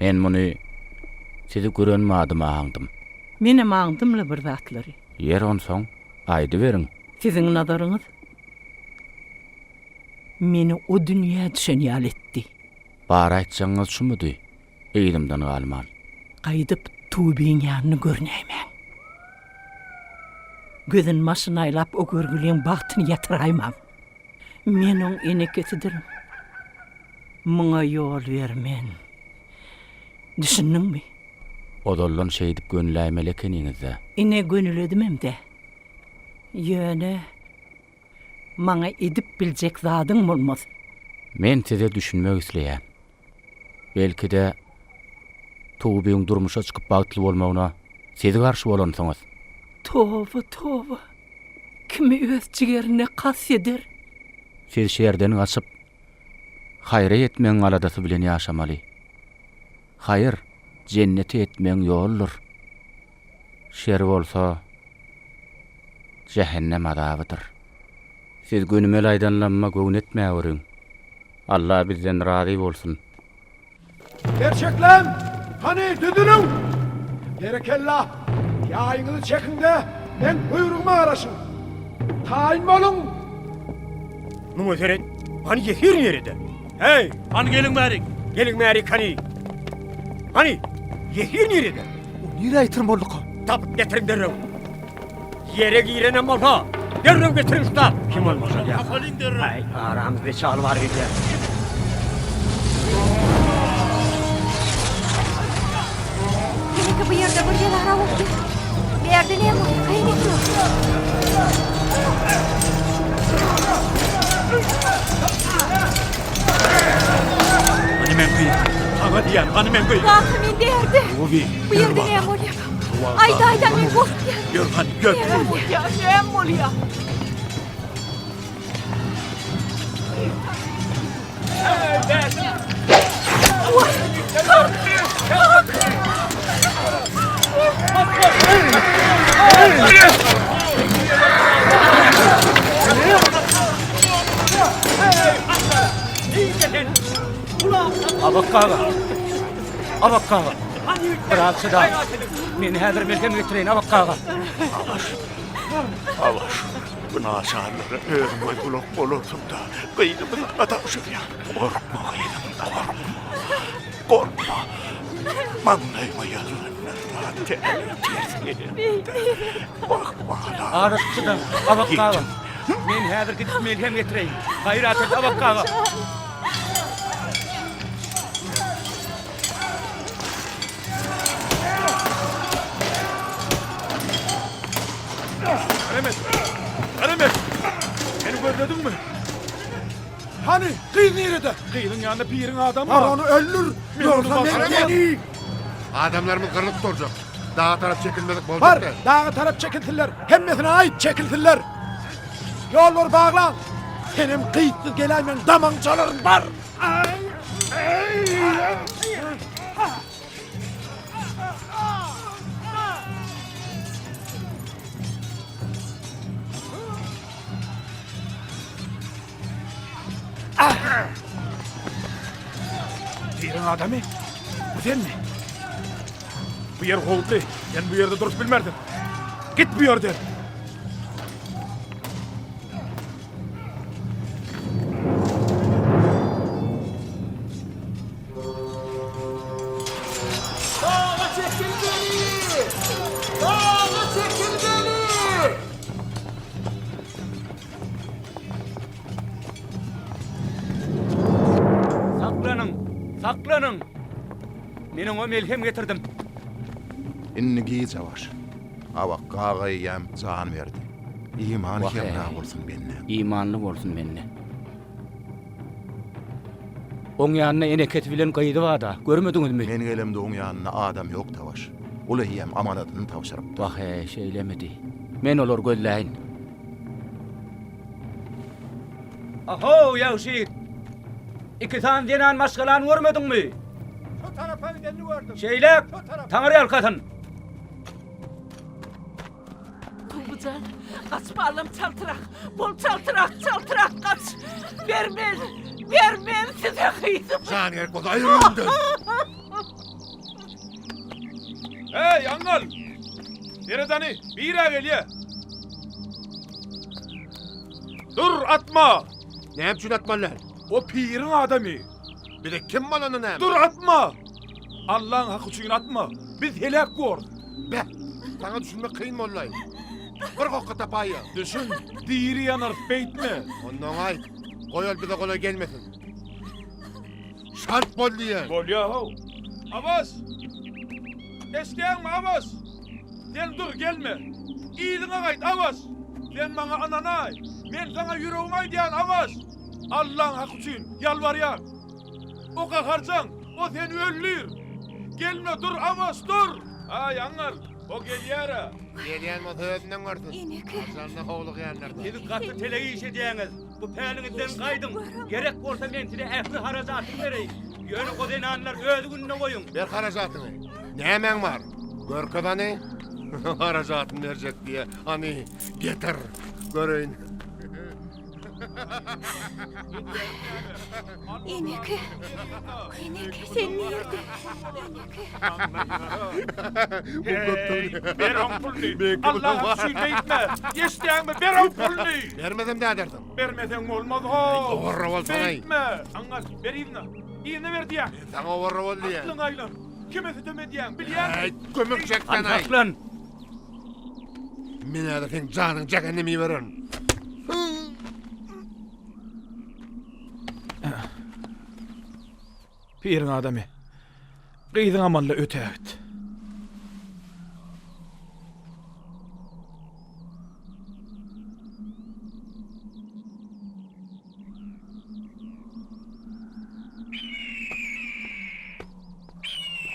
Men muny sizi gören badyma aňdym. Menem aňdym-la bir zatlary. Ýer onsoň, aýdyberiň. Siziň nazaryňyz meni o dünýä düşen ýaly etdi. Bar aýtjagyňyz şumudy, yzymdan galman. Gaýdyp Tubyň ýanyny görünäýmäň. Gözüni başyna aýlap o görgüliň bagtyny ýatyraýmaň. Men oň enekesidirin. Muňa ýol bermen. Düşündiňmi? Ozaldan şeýdip gönüläýmeli ekeniňiz-dä. Ine gönüledimem-dä. Ýöne maňa edip biljek zadyň bolmaz. Men size düşünmek isleýän. Belki-de, Tubyň durmuşa çykyp bagtly bolmagyna siz garşy bolansyňyz? Toba, toba! Kimi öz jigerine kast eder? Siz şerden gaçyp, haýra ýetmegiň aladasy bilen ýaşamaly. Haýyr, jennete ýetmegiň ýoludyr. Şer bolsa, jähennem azabydyr. Siz gönümel aýdanlamma göwün etmäweriň. Alla bizden razy bolsun. Gerçekleň! Hany, düzüliň! Berekella! Ýaýyňyzy çekiň-de, meň buýrugyma garaşyň! Taýyn boluň! Muňa seret, hany ýesir nirede? Heý! Hany geliň bärik! Geliň bärik hany! Hany, ýesir nirede? O nirä ýitirim bolduka? Tapyp getiriň derrew! Ýere girenem bolsa, derrew getiriň şuta! Kim bolmasa ýa. Tapalyň derrew! Aý, aramyzda çal bar gidýär. Belki bu ýerde bir ýelara bolupdyr. Bu ýerde näme bolýar? Haýyn etme. Hany men gyz? Saňa diýýän, hany men gyz? Kaka men bärde. Ruby, Bu ýerde näme bolýar? Aýda aýda men gorkýan. Ýör hany, ýör. Näme bolýar? Näme bolýar? Abak aga. Abak aga. Biraz çyda. Men häzir melhem getireýin Abak aga. Abaş. Abaş. Bu naçarlara özüň göz gulak bolarsyň-da, gyzymy saňa tabşyrýan. Gorkma gyzym, gorkma. Gorkma. Maňlaýyma ýazylanlar zat däl, ters gelendir. Wah, balam. Azajyk çyda, Abak aga. Men häzir gidip melhem getireýin. Gaýrat et, Abak aga. Garemet! Garemet! Meni gözlediňmi? Hany, gyz nirede? Gyzyň ýanynda piriň adamy bar. Bar ony öldür. Ýogsa men seni. Adamlarymyz gyrlyp durjak. Daga tarap çekilmedik boljak Bar, däl. daga tarap çekilsinler. Hemmesine aýt, çekilsinler. Ýollary baglaň. Senem gyzsyz geläýmäň, damagyňy çalaryn, bar. Piriň adamy? Bu senmi? Bu ýer howply. Sen bu ýerde durup bilmersiň. Git bu ýerden. Daga çekilmeli! Daga çekilmeli! Saklanyň! Saklanyň! Men oňa melhem getirdim. Indi gije baş. Abakga aga eýýäm jan berdi. Imany hemra bolsun bende. Imanly bolsun bende. Oň ýanynda enekesi bilen gyzy bar-da, görmediňizmi? Men gelemde oň ýanynda adam ýokdy baş. Ol eýýäm amanadyny tabşyrypdy. Wah-eý, şeýlemidi. Men olary gözläýin. Ahow, ýagşy ýigit! Iki sany zenan maşgalany görmediňmi? Şo tarapa gidenini gördüm. Şeýläk, Taňry ýalkasyn! Tuwjan, gaç balam çaltrak, bol çaltrak, çaltrak gaç. Bermen, bermen size gyzymy. Jan gerek bolsa aýyr öňümden. Eý, aňňal! Seret hany, bir-ä gelýä. Dur, atma! Näme üçin atmaly däl? O piriň adamy. Bize kim bolanda näme? Dur, atma! Allaň haky üçin atma. Biz heläk borus. Beh, saňa düşünmek kyn boldy-aý. Bir gokga tapaýýa. Düşün, diri ýanarys, beýtme. Onda oňa aýt, goý ol bize golaý gelmesin. Şart bol diýýän. Bolýa-how. Abbas! Eşidýäňmi, Abbas? Sen dur, gelme. Yzyňa gaýt, Abbas! Sen maňa ynanaý. Men saňa ýüregimi aýdýan, Abbas! Allaň haky üçin, ýalbarýan. O gaharjaň, o seni öldür. Gelme, dur, Abbas, dur! Aý, aňňal, o gelýär-ä. Gelýän bolsa özünden görsün. Eneke. Ajalyna howlugýanlar-da. Siz gaty telek iş edýäňiz. Bu päliňizden gaýdyň. Gerek bolsa men size ähli harajatymy bereýin. Ýöne o zenanlary öz gününe goýuň. Ber harajatyňy. Nämäň bar? Görkez hany. Harajatyny berjek diýe. Hany, getir. Göreýin. Eneke. Eneke sen nirde? Eneke. Hey, ber oň puluny. Allaň üçin beýtme. Eşidýäňmi? Ber oň puluny. Bermesem nädersiň? Bermeseň bolmaz ho. Owarra bolsanaý. Beýtme. Aňňal, ber yzyna. Yzyna ber diýýän. Men saňa owarra bol diýýän. Aklyňa aýlan. Kime sütem edýäň, bilýäňmi? Äý, kömek çeksenaý. Saklan. Men häzir seň janyňy jähenneme ibererin. Piriň adamy. Gyzyň amanda ötägit.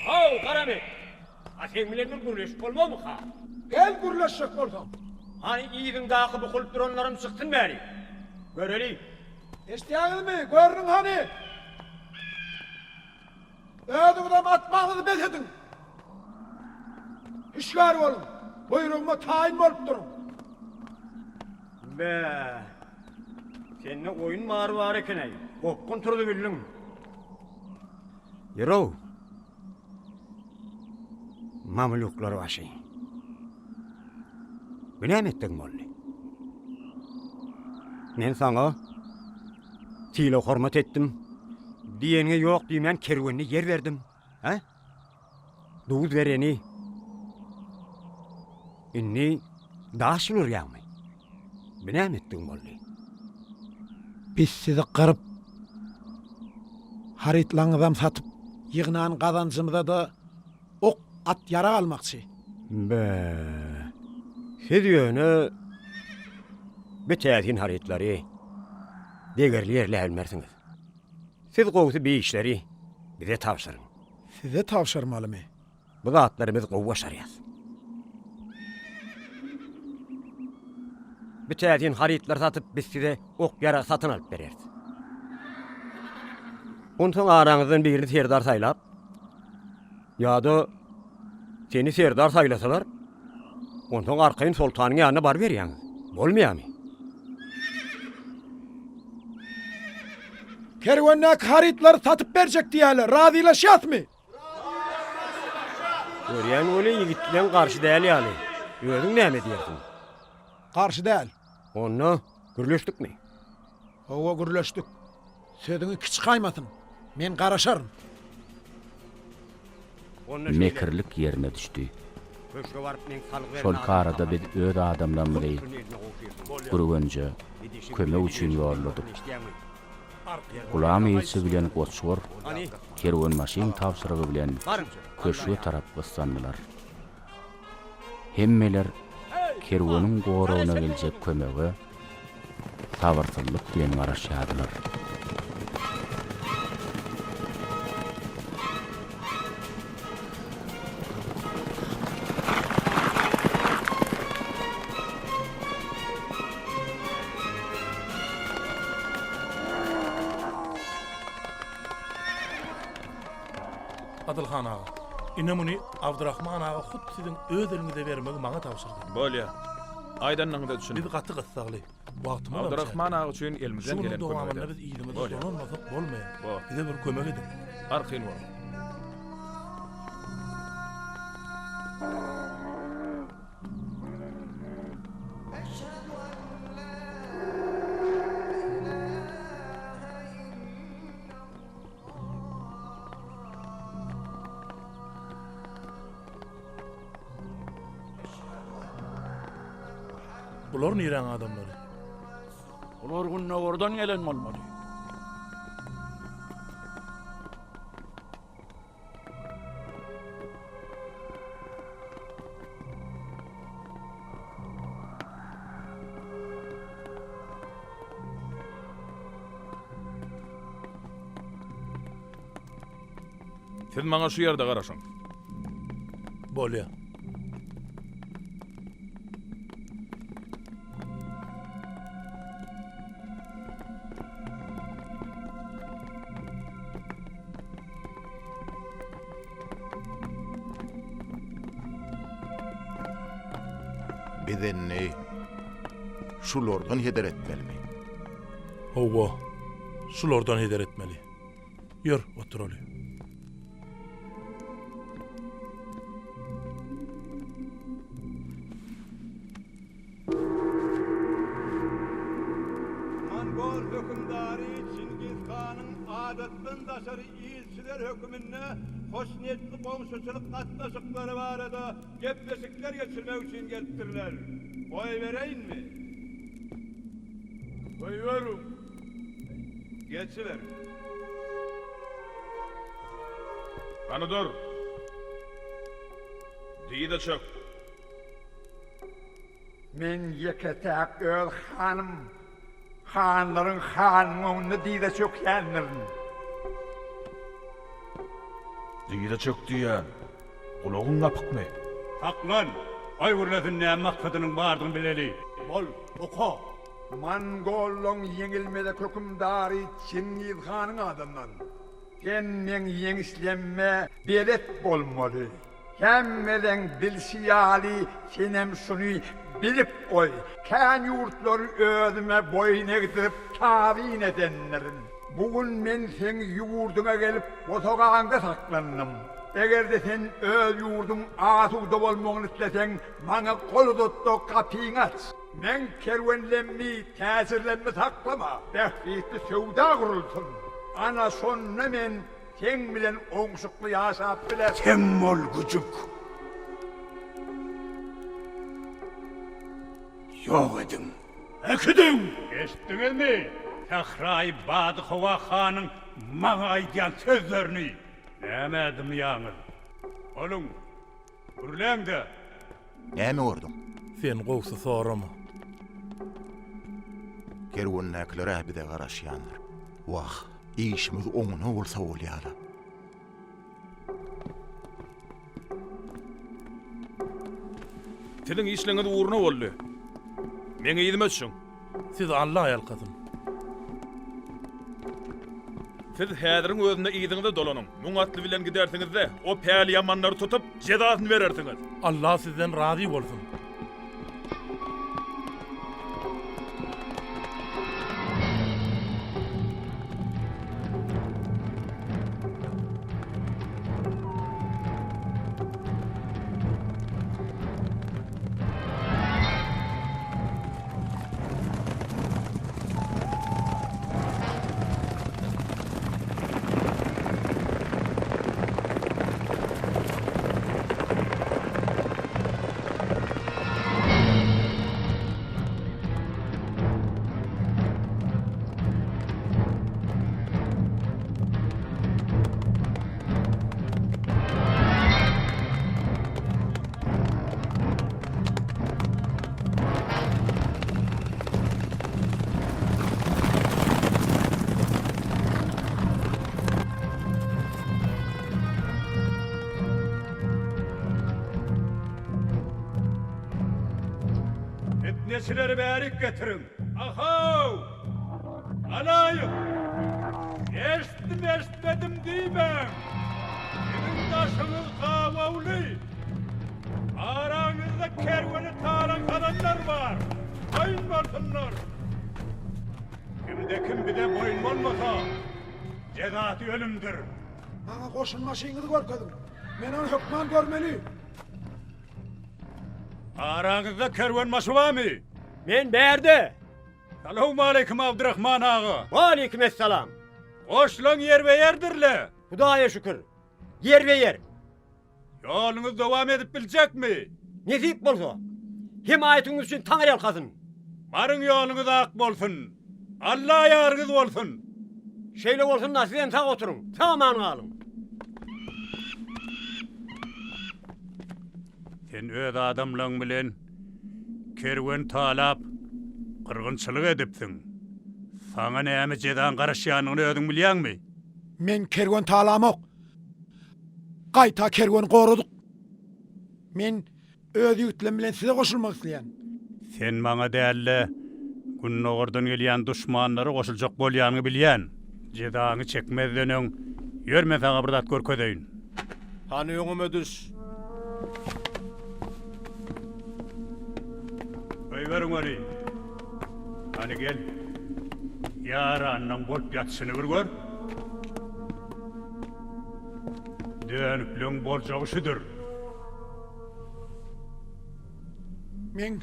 How, Garamek! A seň bilen bir gürleşip bolmazmyka? Gel gürleşjek bolsaň. Hany yzyňdaky bukulyp duranlaram çyksyn bäri. Göreli. Eşidýäňizmi? Görüniň hany! Özüňizem atmagyňyzy bes ediň! Hüşgär boluň! Buýrugyma taýyn bolup duruň. Bä, sende oýun bary bar eken-äý. Gopgun turdy bildiň. Ýör-ow. Mamlýuklar başy. Bu näme etdigiň boldy? Men saňa sylag-hormat etdim. Diýeniňe ýok diýmän kerwende ýer berdim. Hä? Duz bereni indi daş urýaňmy? Bu näme etdigiň boldy? Biz sizi gyryp, harytlaryňyzam satyp, ýygnan gazanjymyza-da ok, at, ýarag almakçy. Be, siz ýöne bu täsin harytlary degerli ýerläbilmersiňiz. Siz gowusy bi işleri bize tabşyryň. Size tabşyrmalymy? Bu zatlary biz gowy başarýas. Bu täsin harytlary satyp biz size ok-ýarag satyn alyp bereris. Onsoň araňyzdan birini serdar saýlap, ýa-da seni serdar saýlasalar, onsoň arkaýyn soltanyň ýanyna baryberýäňiz. Bolmaýarmy? Kerwendäki harytlary satyp berjek diýýärler, razylaşýasmy? Görýän weli ýigitleň garşy däl ýaly. Özüň näme diýersiň? Garşy däl. Onda gürleşdikmi? Hawa, gürleşdik. Sözüňi kiçi gaýmasyn. Men garaşaryn. Mekirlik ýerine düşdi. Şol karada biz öz adamlarymyzy Gürgenje kömek üçin ýolladyk. Gulam ilçi bilen Goçgur kerwenbaşyň tabşyrygy bilen köşge tarap gyssandylar. Hemmeler kerweniň goragyna geljek kömege sabyrsyzlyk bilen garaşýardylar. Adylhan aga, ine muny Abdyrahman aga hut siziň öz eliňize bermegi maňa tabşyrdy. Bolýa. Aýdanyňyza düşündim. Biz gaty gyssagly. Wagtymyzam çäkli. Abdyrahman aga üçin elimizden Şu günüň gelen kömegi dowamynda ederis. biz yzymyza Bolýa. dolanmasak bolmaýar. Bor. Bize bir kömek ediň. Arkaýyn boluň. Bular niräň adamlary? Bular gündogardan gelen bolmaly. Siz maňa şu ýerde garaşyň. Bolýa. Biz indi şulardan heder etmelimi? Hawa, şulardan heder etmeli. Ýör, oturaly. Mongol hökümdary Çingiz hanyň adatdan daşary ilçiler höküminde hoşniýetli goňşuçylyk gatnaşyklary barada gepleşikler geçirmek üçin gelipdirler. Goýbereýinmi? Goýberiň. Geçiberiň. Hany dur. Dyza çök. Men ýeke-täk öz hanym, hanlaryň hanynyň öňünde dyza çökýändirin. Dyza çök diýýän. Gulagyň gapykmy? Saklan! Goý gürlesin näme maksadynyň bardygyny bileli. Bol, oka! Mongollaň ýeňilmezek hökümdary Çingiz hanyň adyndan. Sen meň ýeňişlemme belet bolmaly. Hemmeleň bilşi ýaly senem şuny bilip goý, kän ýurtlary özüme boýun egdirip tabyn edendirin. Bu gün men seň ýurduňa gelip bosagaňda saklandym. Eger-de sen öz ýurduň asuda bolmagyny isleseň, maňa gol uzat-da gapyňy aç. Meň kerwenlemmi, täjirlemmi saklama, bähbitli söwda gurulsyn. Ana şonda men Seň bilen oňşukly ýaşap bilerin. Sem bol güjük. Ýok ediň. Äkidiň! Eşitdiňizmi, sähraýy badyhowa hanyň maňa aýdýan sözlerini? Nämä dymýaňyz? Boluň, gürläň-de! Näme gördüň? Sen gowsy sorama. Kerwendäkiler-ä bize garaşýandyr. Wah, işimiz oňuna bolsa bolýa-la. Siziň işleňiz ugruna boldy. Meň yzyma düşüň. Sizi Alla ýalkasyn. Siz häziriň özünde yzyňyza dolanyň. Müň atly bilen gidersiňiz-de, o päliýamanlary tutup, jezasyny berersiňiz. Alla sizden razy bolsun. Pitneçileri bärik getiriň! Ahow! Halaýyk! Eşitdim-eşitmedim diýmäň! Siziň daşyňyz gabawly! Araňyzda kerweni talaň salanlar bar! Boýun bolsunlar! Kimde-kim bize boýun bolmasa, jezasy ölümdir! Maňa goşunbaşyňyzy görkeziň! Men ony hökman görmeli! Araňyzda kerwenbaşy barmy? Men bärde! Salowmaleýkim Abdyrahman aga! Waleýkim essalam! Goşlaň ýerbe-ýerdir-le! Hudaýa şükür, ýerbe-ýer! Ýoluňyz dowam edip biljekmi? Nesip bolsa. Hemaýatyňyz üçin taňryýalkasyn. Baryň ýoluňyz ak bolsun. Alla ýaryňyz bolsun. Şeýle bolsun-da, sizem sag oturyň, sag-aman galyň. Sen öz adamlaň bilen kerwen talap, gyrgynçylyk edipsiň. Saňa näme jezaň garaşýanyny özüň bilýäňmi? Men kerwen talamok. Gaýta kerweni goradyk. Men öz ýigitlem bilen size goşulmak isleýän. Sen maňa däl-de, gündogardan gelýän duşmanlara goşuljak bolýanyňy bilýän. Jezaňy çekmezden öň, ýör men saňa bir zat görkezeýin. Hany öňüme düş. Goýberiň ony. Hany gel. Ýaranyň bolup ýatyşyny bir gör. Dönükligiň boljagy şüdür. Meň,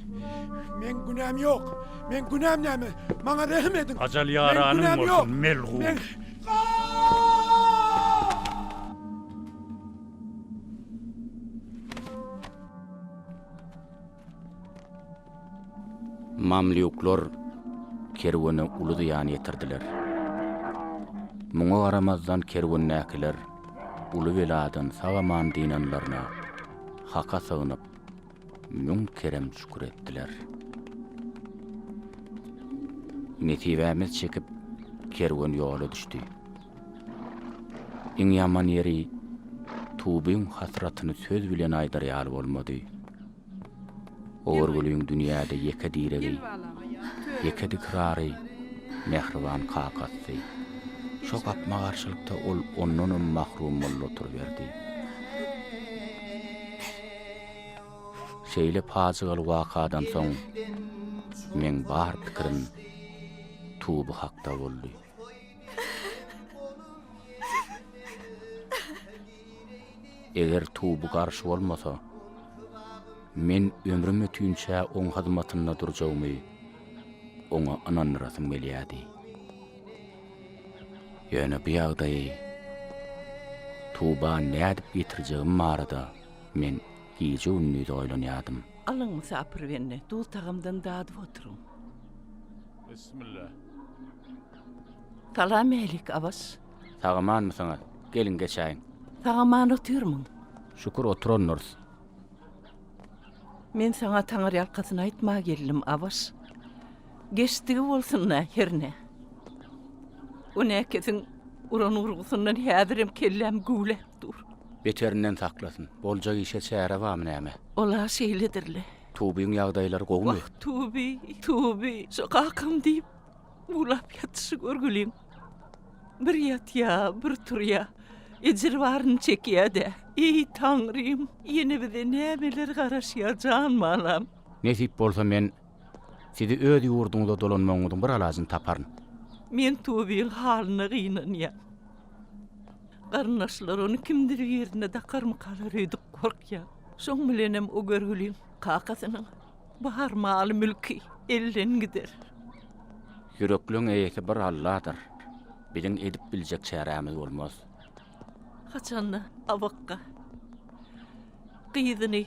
meň günäm ýok. Meň günäm näme? Maňa rehim ediň. Ajal ýaranyň bolsun, melgun. Meň... Mamlýuklar kerwene uly zyýan ýetirdiler. Muňa garamazdan kerwendäkiler uly beladan sag-aman dynanlaryna Haka sygnyp, müň kerem şükür etdiler. Nesibämiz çekip, kerwen ýola düşdi. Iň ýaman ýeri, Tubyň hasratyny söz bilen aýdar ýaly bolmady. Owargülüň dünýäde ýeke diregi, ýeke dikrary mähriban kakasy. Şo gapma-garşylykda ol ondanam mahrum boldy oturyberdi. Şeýle pajygaly wakadan soň meň bar pikirim Tuby hakda boldy. Eger Tuby garşy bolmasa, men ömrüm ötünçä oň hyzmatynda durjagymy oňa ynandyrasym gelýärdi. Ýöne bu ýagdaýy Tuba nädip ýetirjegim barada men gije-gündiz oýlanýardym. Alyň mysapyr bende, duz-tagamdan dadyp oturyň. Bismillah. Salam-älik, Abaş. Sag-amanmysyňyz? Geliň, geçäýiň. Sag-aman otyrmyň? Şükür, oturandyrys. Men saňa taňyrýalkasyn aýtmaga geldim, Abaş. Geçdigi bolsun-da, hernä. O näkesiň uran urgusyndan häzirem kelläm güwläp dur. Beterinden saklasyn. Boljak işe çäre barmy näme? Ol-a şeýledir-le. Tubyň ýagdaýlary gowumy? Wah, Tuby, Tuby, şo kakam diýip, uwlap ýatyşy görgüliň. Bir ýatýa, bir turýa. Ejir baryny çekýä-dä. Eý, Taňrym, ýene bize nämeler garaşýar, jan balam. Nesip bolsa men sizi öz ýurduňyza dolanmagyňyzyň bir alajyny taparyn. Men Tubyň halyna gynanýan. Garyndaşlar ony kimdir birine dakarmykalar öýdüp gorkýan. Şoň bilenem o görgüliň kakasynyň bar maly-mülki elden gider. Ýürekleň eýesi bir Alladyr. Biziň edip biljek çärämiz bolmaz. Haçanda Abakga gyzyny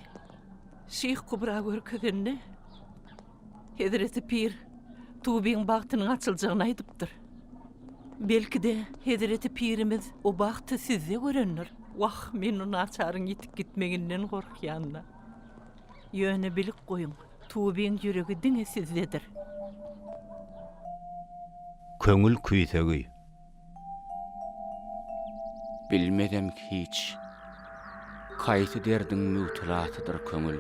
Şyh Kubra görkezende, Hezreti Pir Tubyň bagtynyň açyljagyny aýdypdyr. Belki-de, Hezreti Pirimiz o bagty sizde görendir. Wah, men o naçaryň ýitip gitmeginden gorkýan-da. Ýöne bilip goýuň, Tubyň ýüregi diňe sizdedir. Köňül küýsegi. Bilmezem hiç, kaýsy derdiň mübtelasydyr köňül.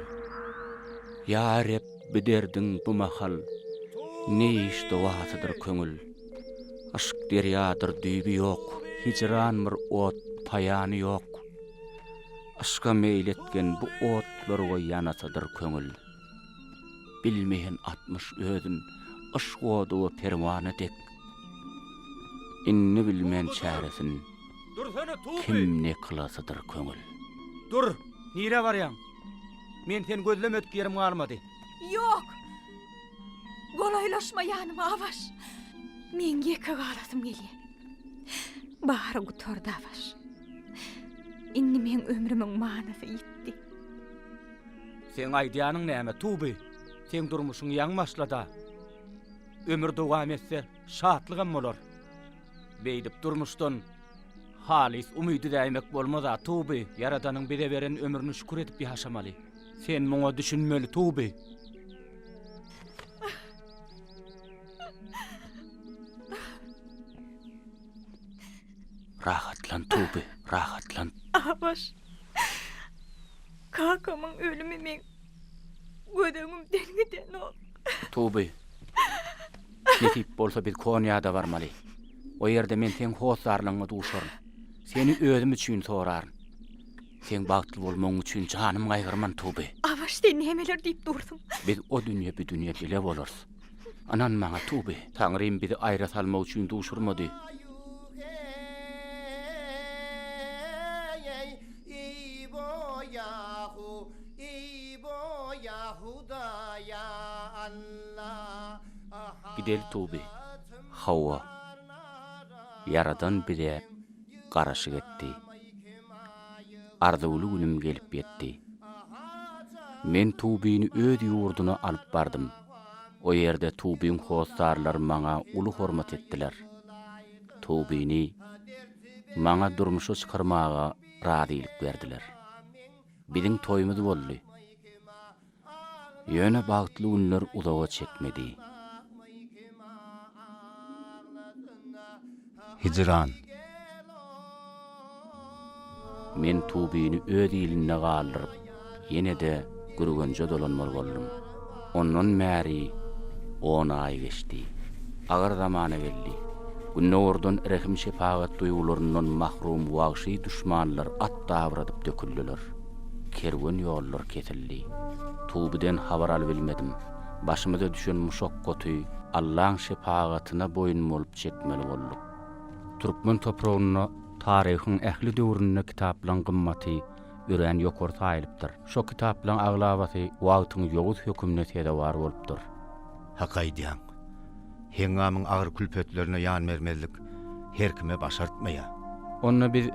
Ýa Reb bu derdiň bu mahal ne iş dowasydyr köňül. Yşk derýadyr düýbi ýok, hijran bir ot paýany ýok. Yşka meýil etgen bu otlarga ýanasydyr köňül. Bilmeýän atmyş özün yşk oduwa perwana dek. Indi bilmen çäresin, Dursana Tuby! kim ne kylasydyr köňül. Dur! Nirä barýaň? Men seni gözlemedik ýerim galmady. Ýok! Golaýlaşma ýanyma, Awaş! Meň ýeke galasym gelýär. Bary gutardy, Awaş. Indi meň ömrümiň manysy ýitdi. Seň aýdýanyň näme, Tuby? Seň durmuşyň ýaňy başlada. Ömür dowam etse, şatlygam bolar. Beýdip durmuşdan halys umyt üzäýmek bolmaz-a, Tuby. Ýaradanyň bize beren ömrüni şükür edip ýaşamaly. Sen muňa düşünmeli, Tuby. Rahatlan, Tuby, rahatlan. Abaş, kakamyň ölümi meň göz öňümden gidenok. Tuby, nesip bolsa biz Konýada barmaly. O ýerde men seň hossarlygyňa duşaryn. Seni özüm üçin soraryn. Seň bagtly bolmagyň üçin janym gaýgyrman, Tuby. Abaş, sen nämeler diýip dursuň? Biz o dünýe, bu dünýe bile bolarys. Ynan maňa, Tuby. Taňrym bizi aýra salmak üçin duşurmady. Gideli, Tuby. Hawa. Ýaradan bize garaşyk etdi. Arzuwly günüm gelip ýetdi. Men Tubyny öz ýurduna alyp bardym. O ýerde Tubyň hossarlary maňa uly hormat etdiler. Tubyny maňa durmuşa çykarmaga razylyk berdiler. Biziň toýumyz boldy. Ýöne bagtly günler uzaga çekmedi. Hijran. Men Tubyny öz ilinde galdyryp, ýene-de Gürgenje dolanmaly boldum. Ondan bäri on aý geçdi. Agyr zamana geldi. Gündogardan rehim-şepagat duýgularyndan mahrum wagşy duşmanlar at dabyradyp döküldiler. Kerwen ýollar kesildi. Tubiden habar alybilmedim. Başymyza düşen muşakgaty Allaň şepagatyna boýun bolup çekmeli bolduk. Türkmen topragynda taryhyň ähli döwründe kitaplaň gymmaty örän ýokary saýylypdyr. Şo kitaplaň aglabasy wagtyň ýowuz hökümine sezewar bolupdyr. Hak aýdýaň. Heňňamyň agyr külpetlerine ýan bermezlik her kime başartmaýar. Onda biz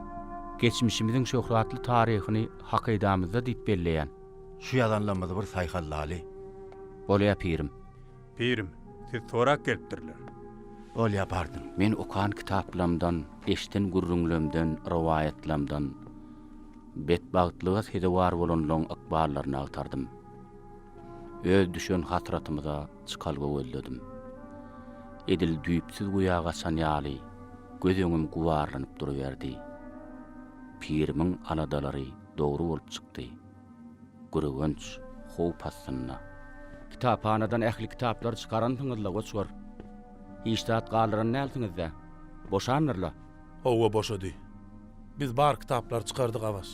geçmişimiziň şöhratly taryhyny hakydamyzda diýip belleýän. Şu ýazanlarymyzy bir saýhallaly. Bolýa pirim. Pirim, siz sorap gelipdirler. Bolýa bardym. Men okan kitaplamdan, eşden gürrüňlemden, rowaýatlamdan betbagtlyga sezewar bolanlaň ykballaryny agtardym. Öz düşen hasratymyza çykalga gözledim. Edil düýpsüz guýa gaçan ýaly, göz öňüm gubarlanyp duruberdi. Pirimiň aladalary dogry bolup çykdy. Gürgenç howp astynda. Kitaphanadan ähli kitaplary çykaransyňyz-la, goçgar. Hiç zat galdyran dälsiňiz-dä. Boşandyr-la. Hawa, boşady. Biz bar kitaplary çykardyk Abaş.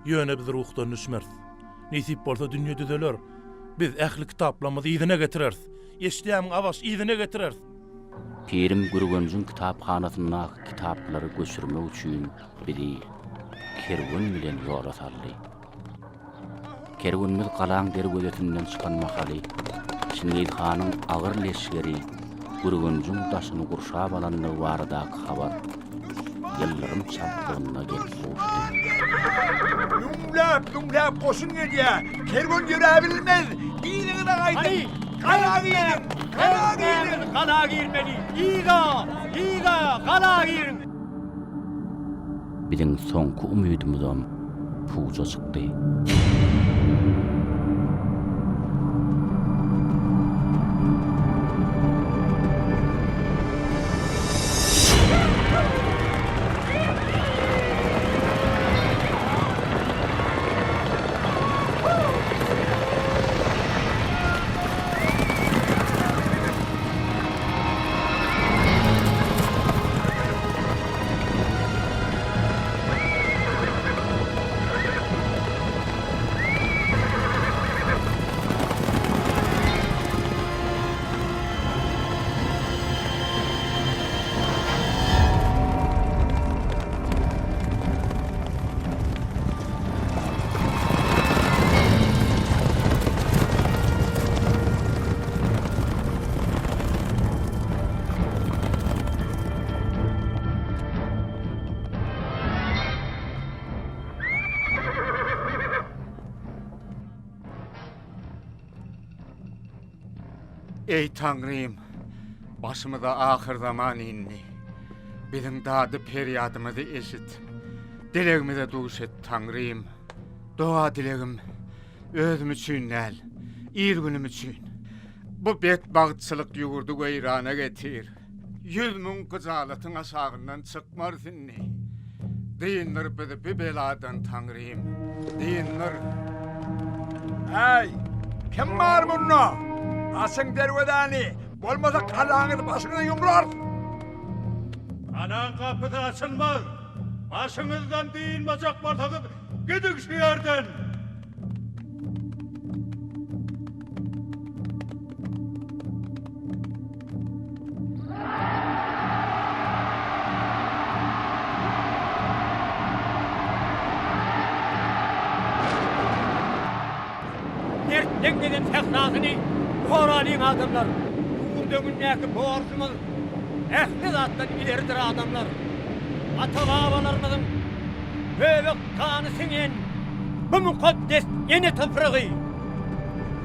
Ýöne biz ruhdan düşmeris. Nesip bolsa dünýe düzeler. Biz ähli kitaplarymyzy yzyna getireris. Eşidýärmiň Abaş, yzyna getireris. Pirim Gürgenjiň kitaphanasyndaky kitaplary göçürmek üçin bizi kerwen bilen ýola saldy. Kerwenimiz galaň derwezesinden çykan mahaly Çingiz hanyň agyr leşgeri Gürgenjiň daşyny gurşap alandygy baradaky habar ýyldyrym çaltlygynda gelip gowuşdy. Müňläp-müňläp goşun gelýär. Kerwen ýöräbilmez. Yzyňyza gaýdyň. Gala giriň! Gala giriň! Gala girmeli! Yza! Yza! Gala giriň! Biziň soňky umydymyzam puja çykdy. Eý Taňrym, başymyza ahyrzaman indi. Biziň dady-perýadymyzy eşit. Dilegimize duş et, Taňrym. Doga-dilegim özüm üçin däl, il-günüm üçin. Bu betbagtçylyk ýurdy weýrana getir. 100000 gyjalatyň aşagyndan çykmarys indi. Dyndyr bizi bu beladan, Taňrym, dyndyr. Äý, kim bar munda? Açyň derwezäni, bolmasa galaňyzy başyňyza ýumrarys! Galaň gapysy açylmaz! Başyňyzdan dynmajak bolsaňyz, gidiň şu ýerden! Mertleň gezen sährasyny goralyň adamlar! Ýurt öňündäki borjumyz ähli zatdan ileridir adamlar! Ata-babalarymyzyň göbek gany siňen bu mukaddes ene topragy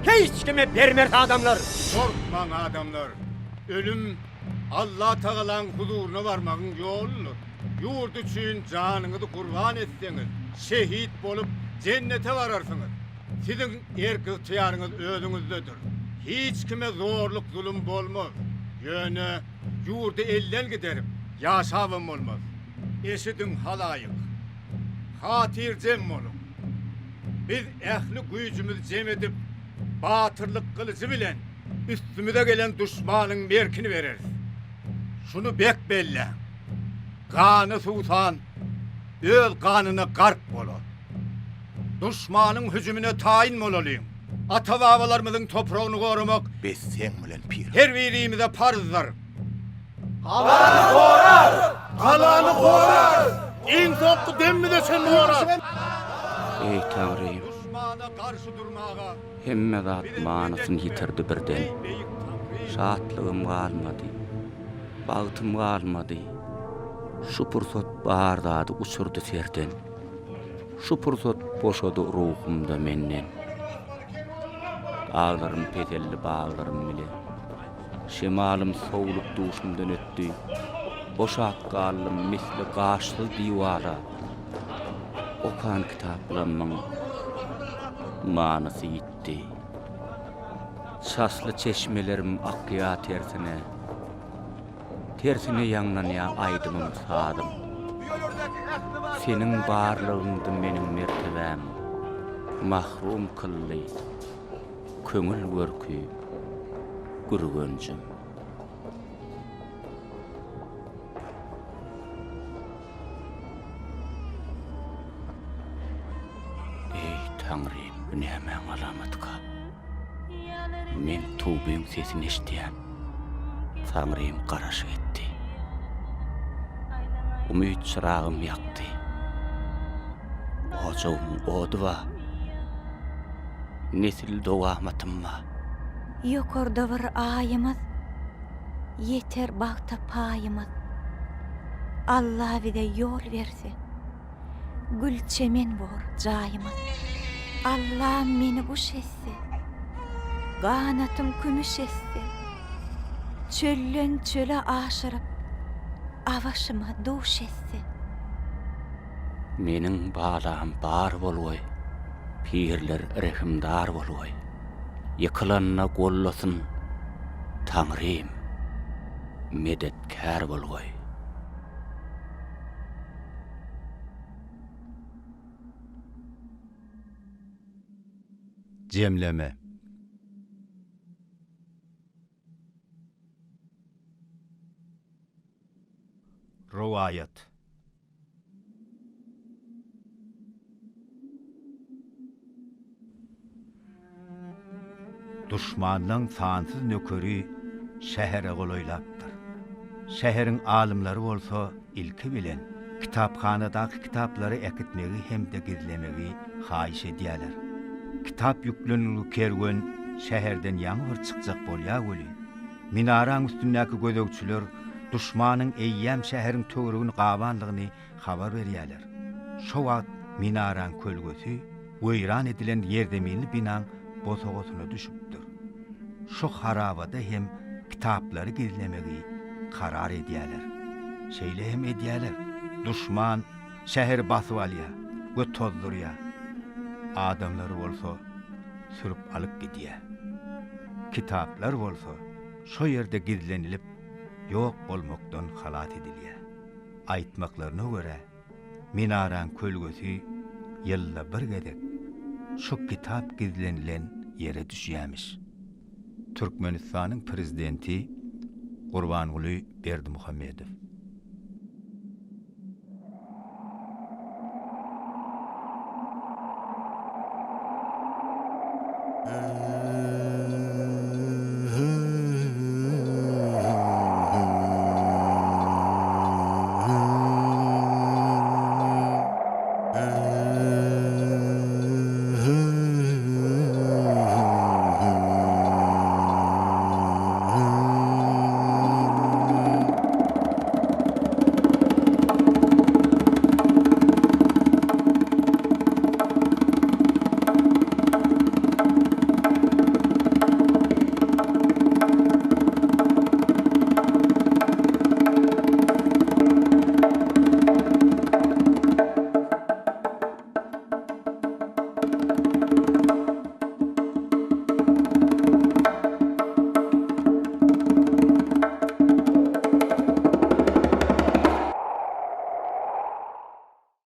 hiç kime bermeris adamlar! Gorkmaň adamlar! Ölüm Allatagalaň huzuryna barmagyň ýoludyr. Ýurt üçin janyňyzy gurban etseňiz, şehit bolup jennete bararsyňyz. Siziň erk-ygtyýaryňyz özüňizdedir. Hiç kime zorluk-zulum bolmaz. Ýöne ýurdy elden giderip, ýaşabam bolmaz. Eşidiň halaýyk! Hatyrjem boluň! Biz ähli güýjümizi jem edip, batyrlyk gylyjy bilen üstümize gelen duşmanyň merkini bereris. Şuny bek belläň! Gana suwsan öz ganyna gark bolar. Duşmanyň hüjümine taýyn bolalyň. Ata-babalarymyzyň topragyny goramak Biz seň bilen pir. her birimize parzdyr. Galany gorarys! Galany gorarys! Iň soňky demimize çenli gorarys! Eý Taňrym! Hemme zat manysyny ýitirdi birden. Şatlygym galmady. Bagtym galmady. Şu pursat bar zady uçurdy serden. Şu pursat boşady ruhum-da menden. Daglarym peseldi baglarym bile. Şemalym sowlup duşumdan ötdi. Boşap galdym misli gaşsyz diwara. Okan kitaplarymyň manysy ýitdi. Çasly çeşmelerim akýa tersine. Tersine ýaňlanýa aýdymym, sazym. Seniň barlygyňdy meniň mertebäm. Mahrum kyldy köňül görki Gürgenjim. Eý, Taňrym, bu nämäň alamatyka? Men Tubyň sesini eşidýän. Taňrym garaşyk etdi. Umyt çyragym ýakdy. Ojagymyň ody bar. Nesil dowamatym bar. Ýokarda bir aýymyz, Ýeter bagta paýymyz. Alla bize ýol berse, Gül çemen bor jaýymyz. Allam meni guş etse, Ganatym kümüş etse, Çölden çöle aşyryp, Abaşyma duş etse. Meniň balam bar bolgaý, Pirler rehimdar bolgaý. Ýykylanda gollasyn, Taňrym, medetkär bolgaý. Jemleme. Rowaýat. Duşmanlaň sansyz nökeri şähere golaýlapdyr. Şäheriň alymlary bolsa ilki bilen kitaphanadaky kitaplary äkitmegi hem-de gizlemegi haýyş edýärler. Kitap ýüklenilgi kerwen şäherden ýaňy bir çykjak bolýar welin, minaraň üstündäki gözegçiler duşmanyň eýýäm şäheriň töweregini gabanlygyny habar berýärler. Şo wagt minaraň kölgesi weýran edilen ýerzeminli binaň bosagasyna düşüpdir. Şo harabada hem kitaplary gizlemegi karar edýärler. Şeýle hem edýärler. Duşman şäheri basyp alýar we tozdurýar. Adamlary bolsa sürüp alyp gidýär. Kitaplar bolsa şo ýerde gizlenilip, ýok bolmakdan halas edilýär. Aýtmaklaryna görä, minaraň kölgesi ýylda bir gezek şu kitap gizlenilen ýere düşýämiş. Türkmenistanyň Prezidenti Gurbanguly Berdimuhamedow.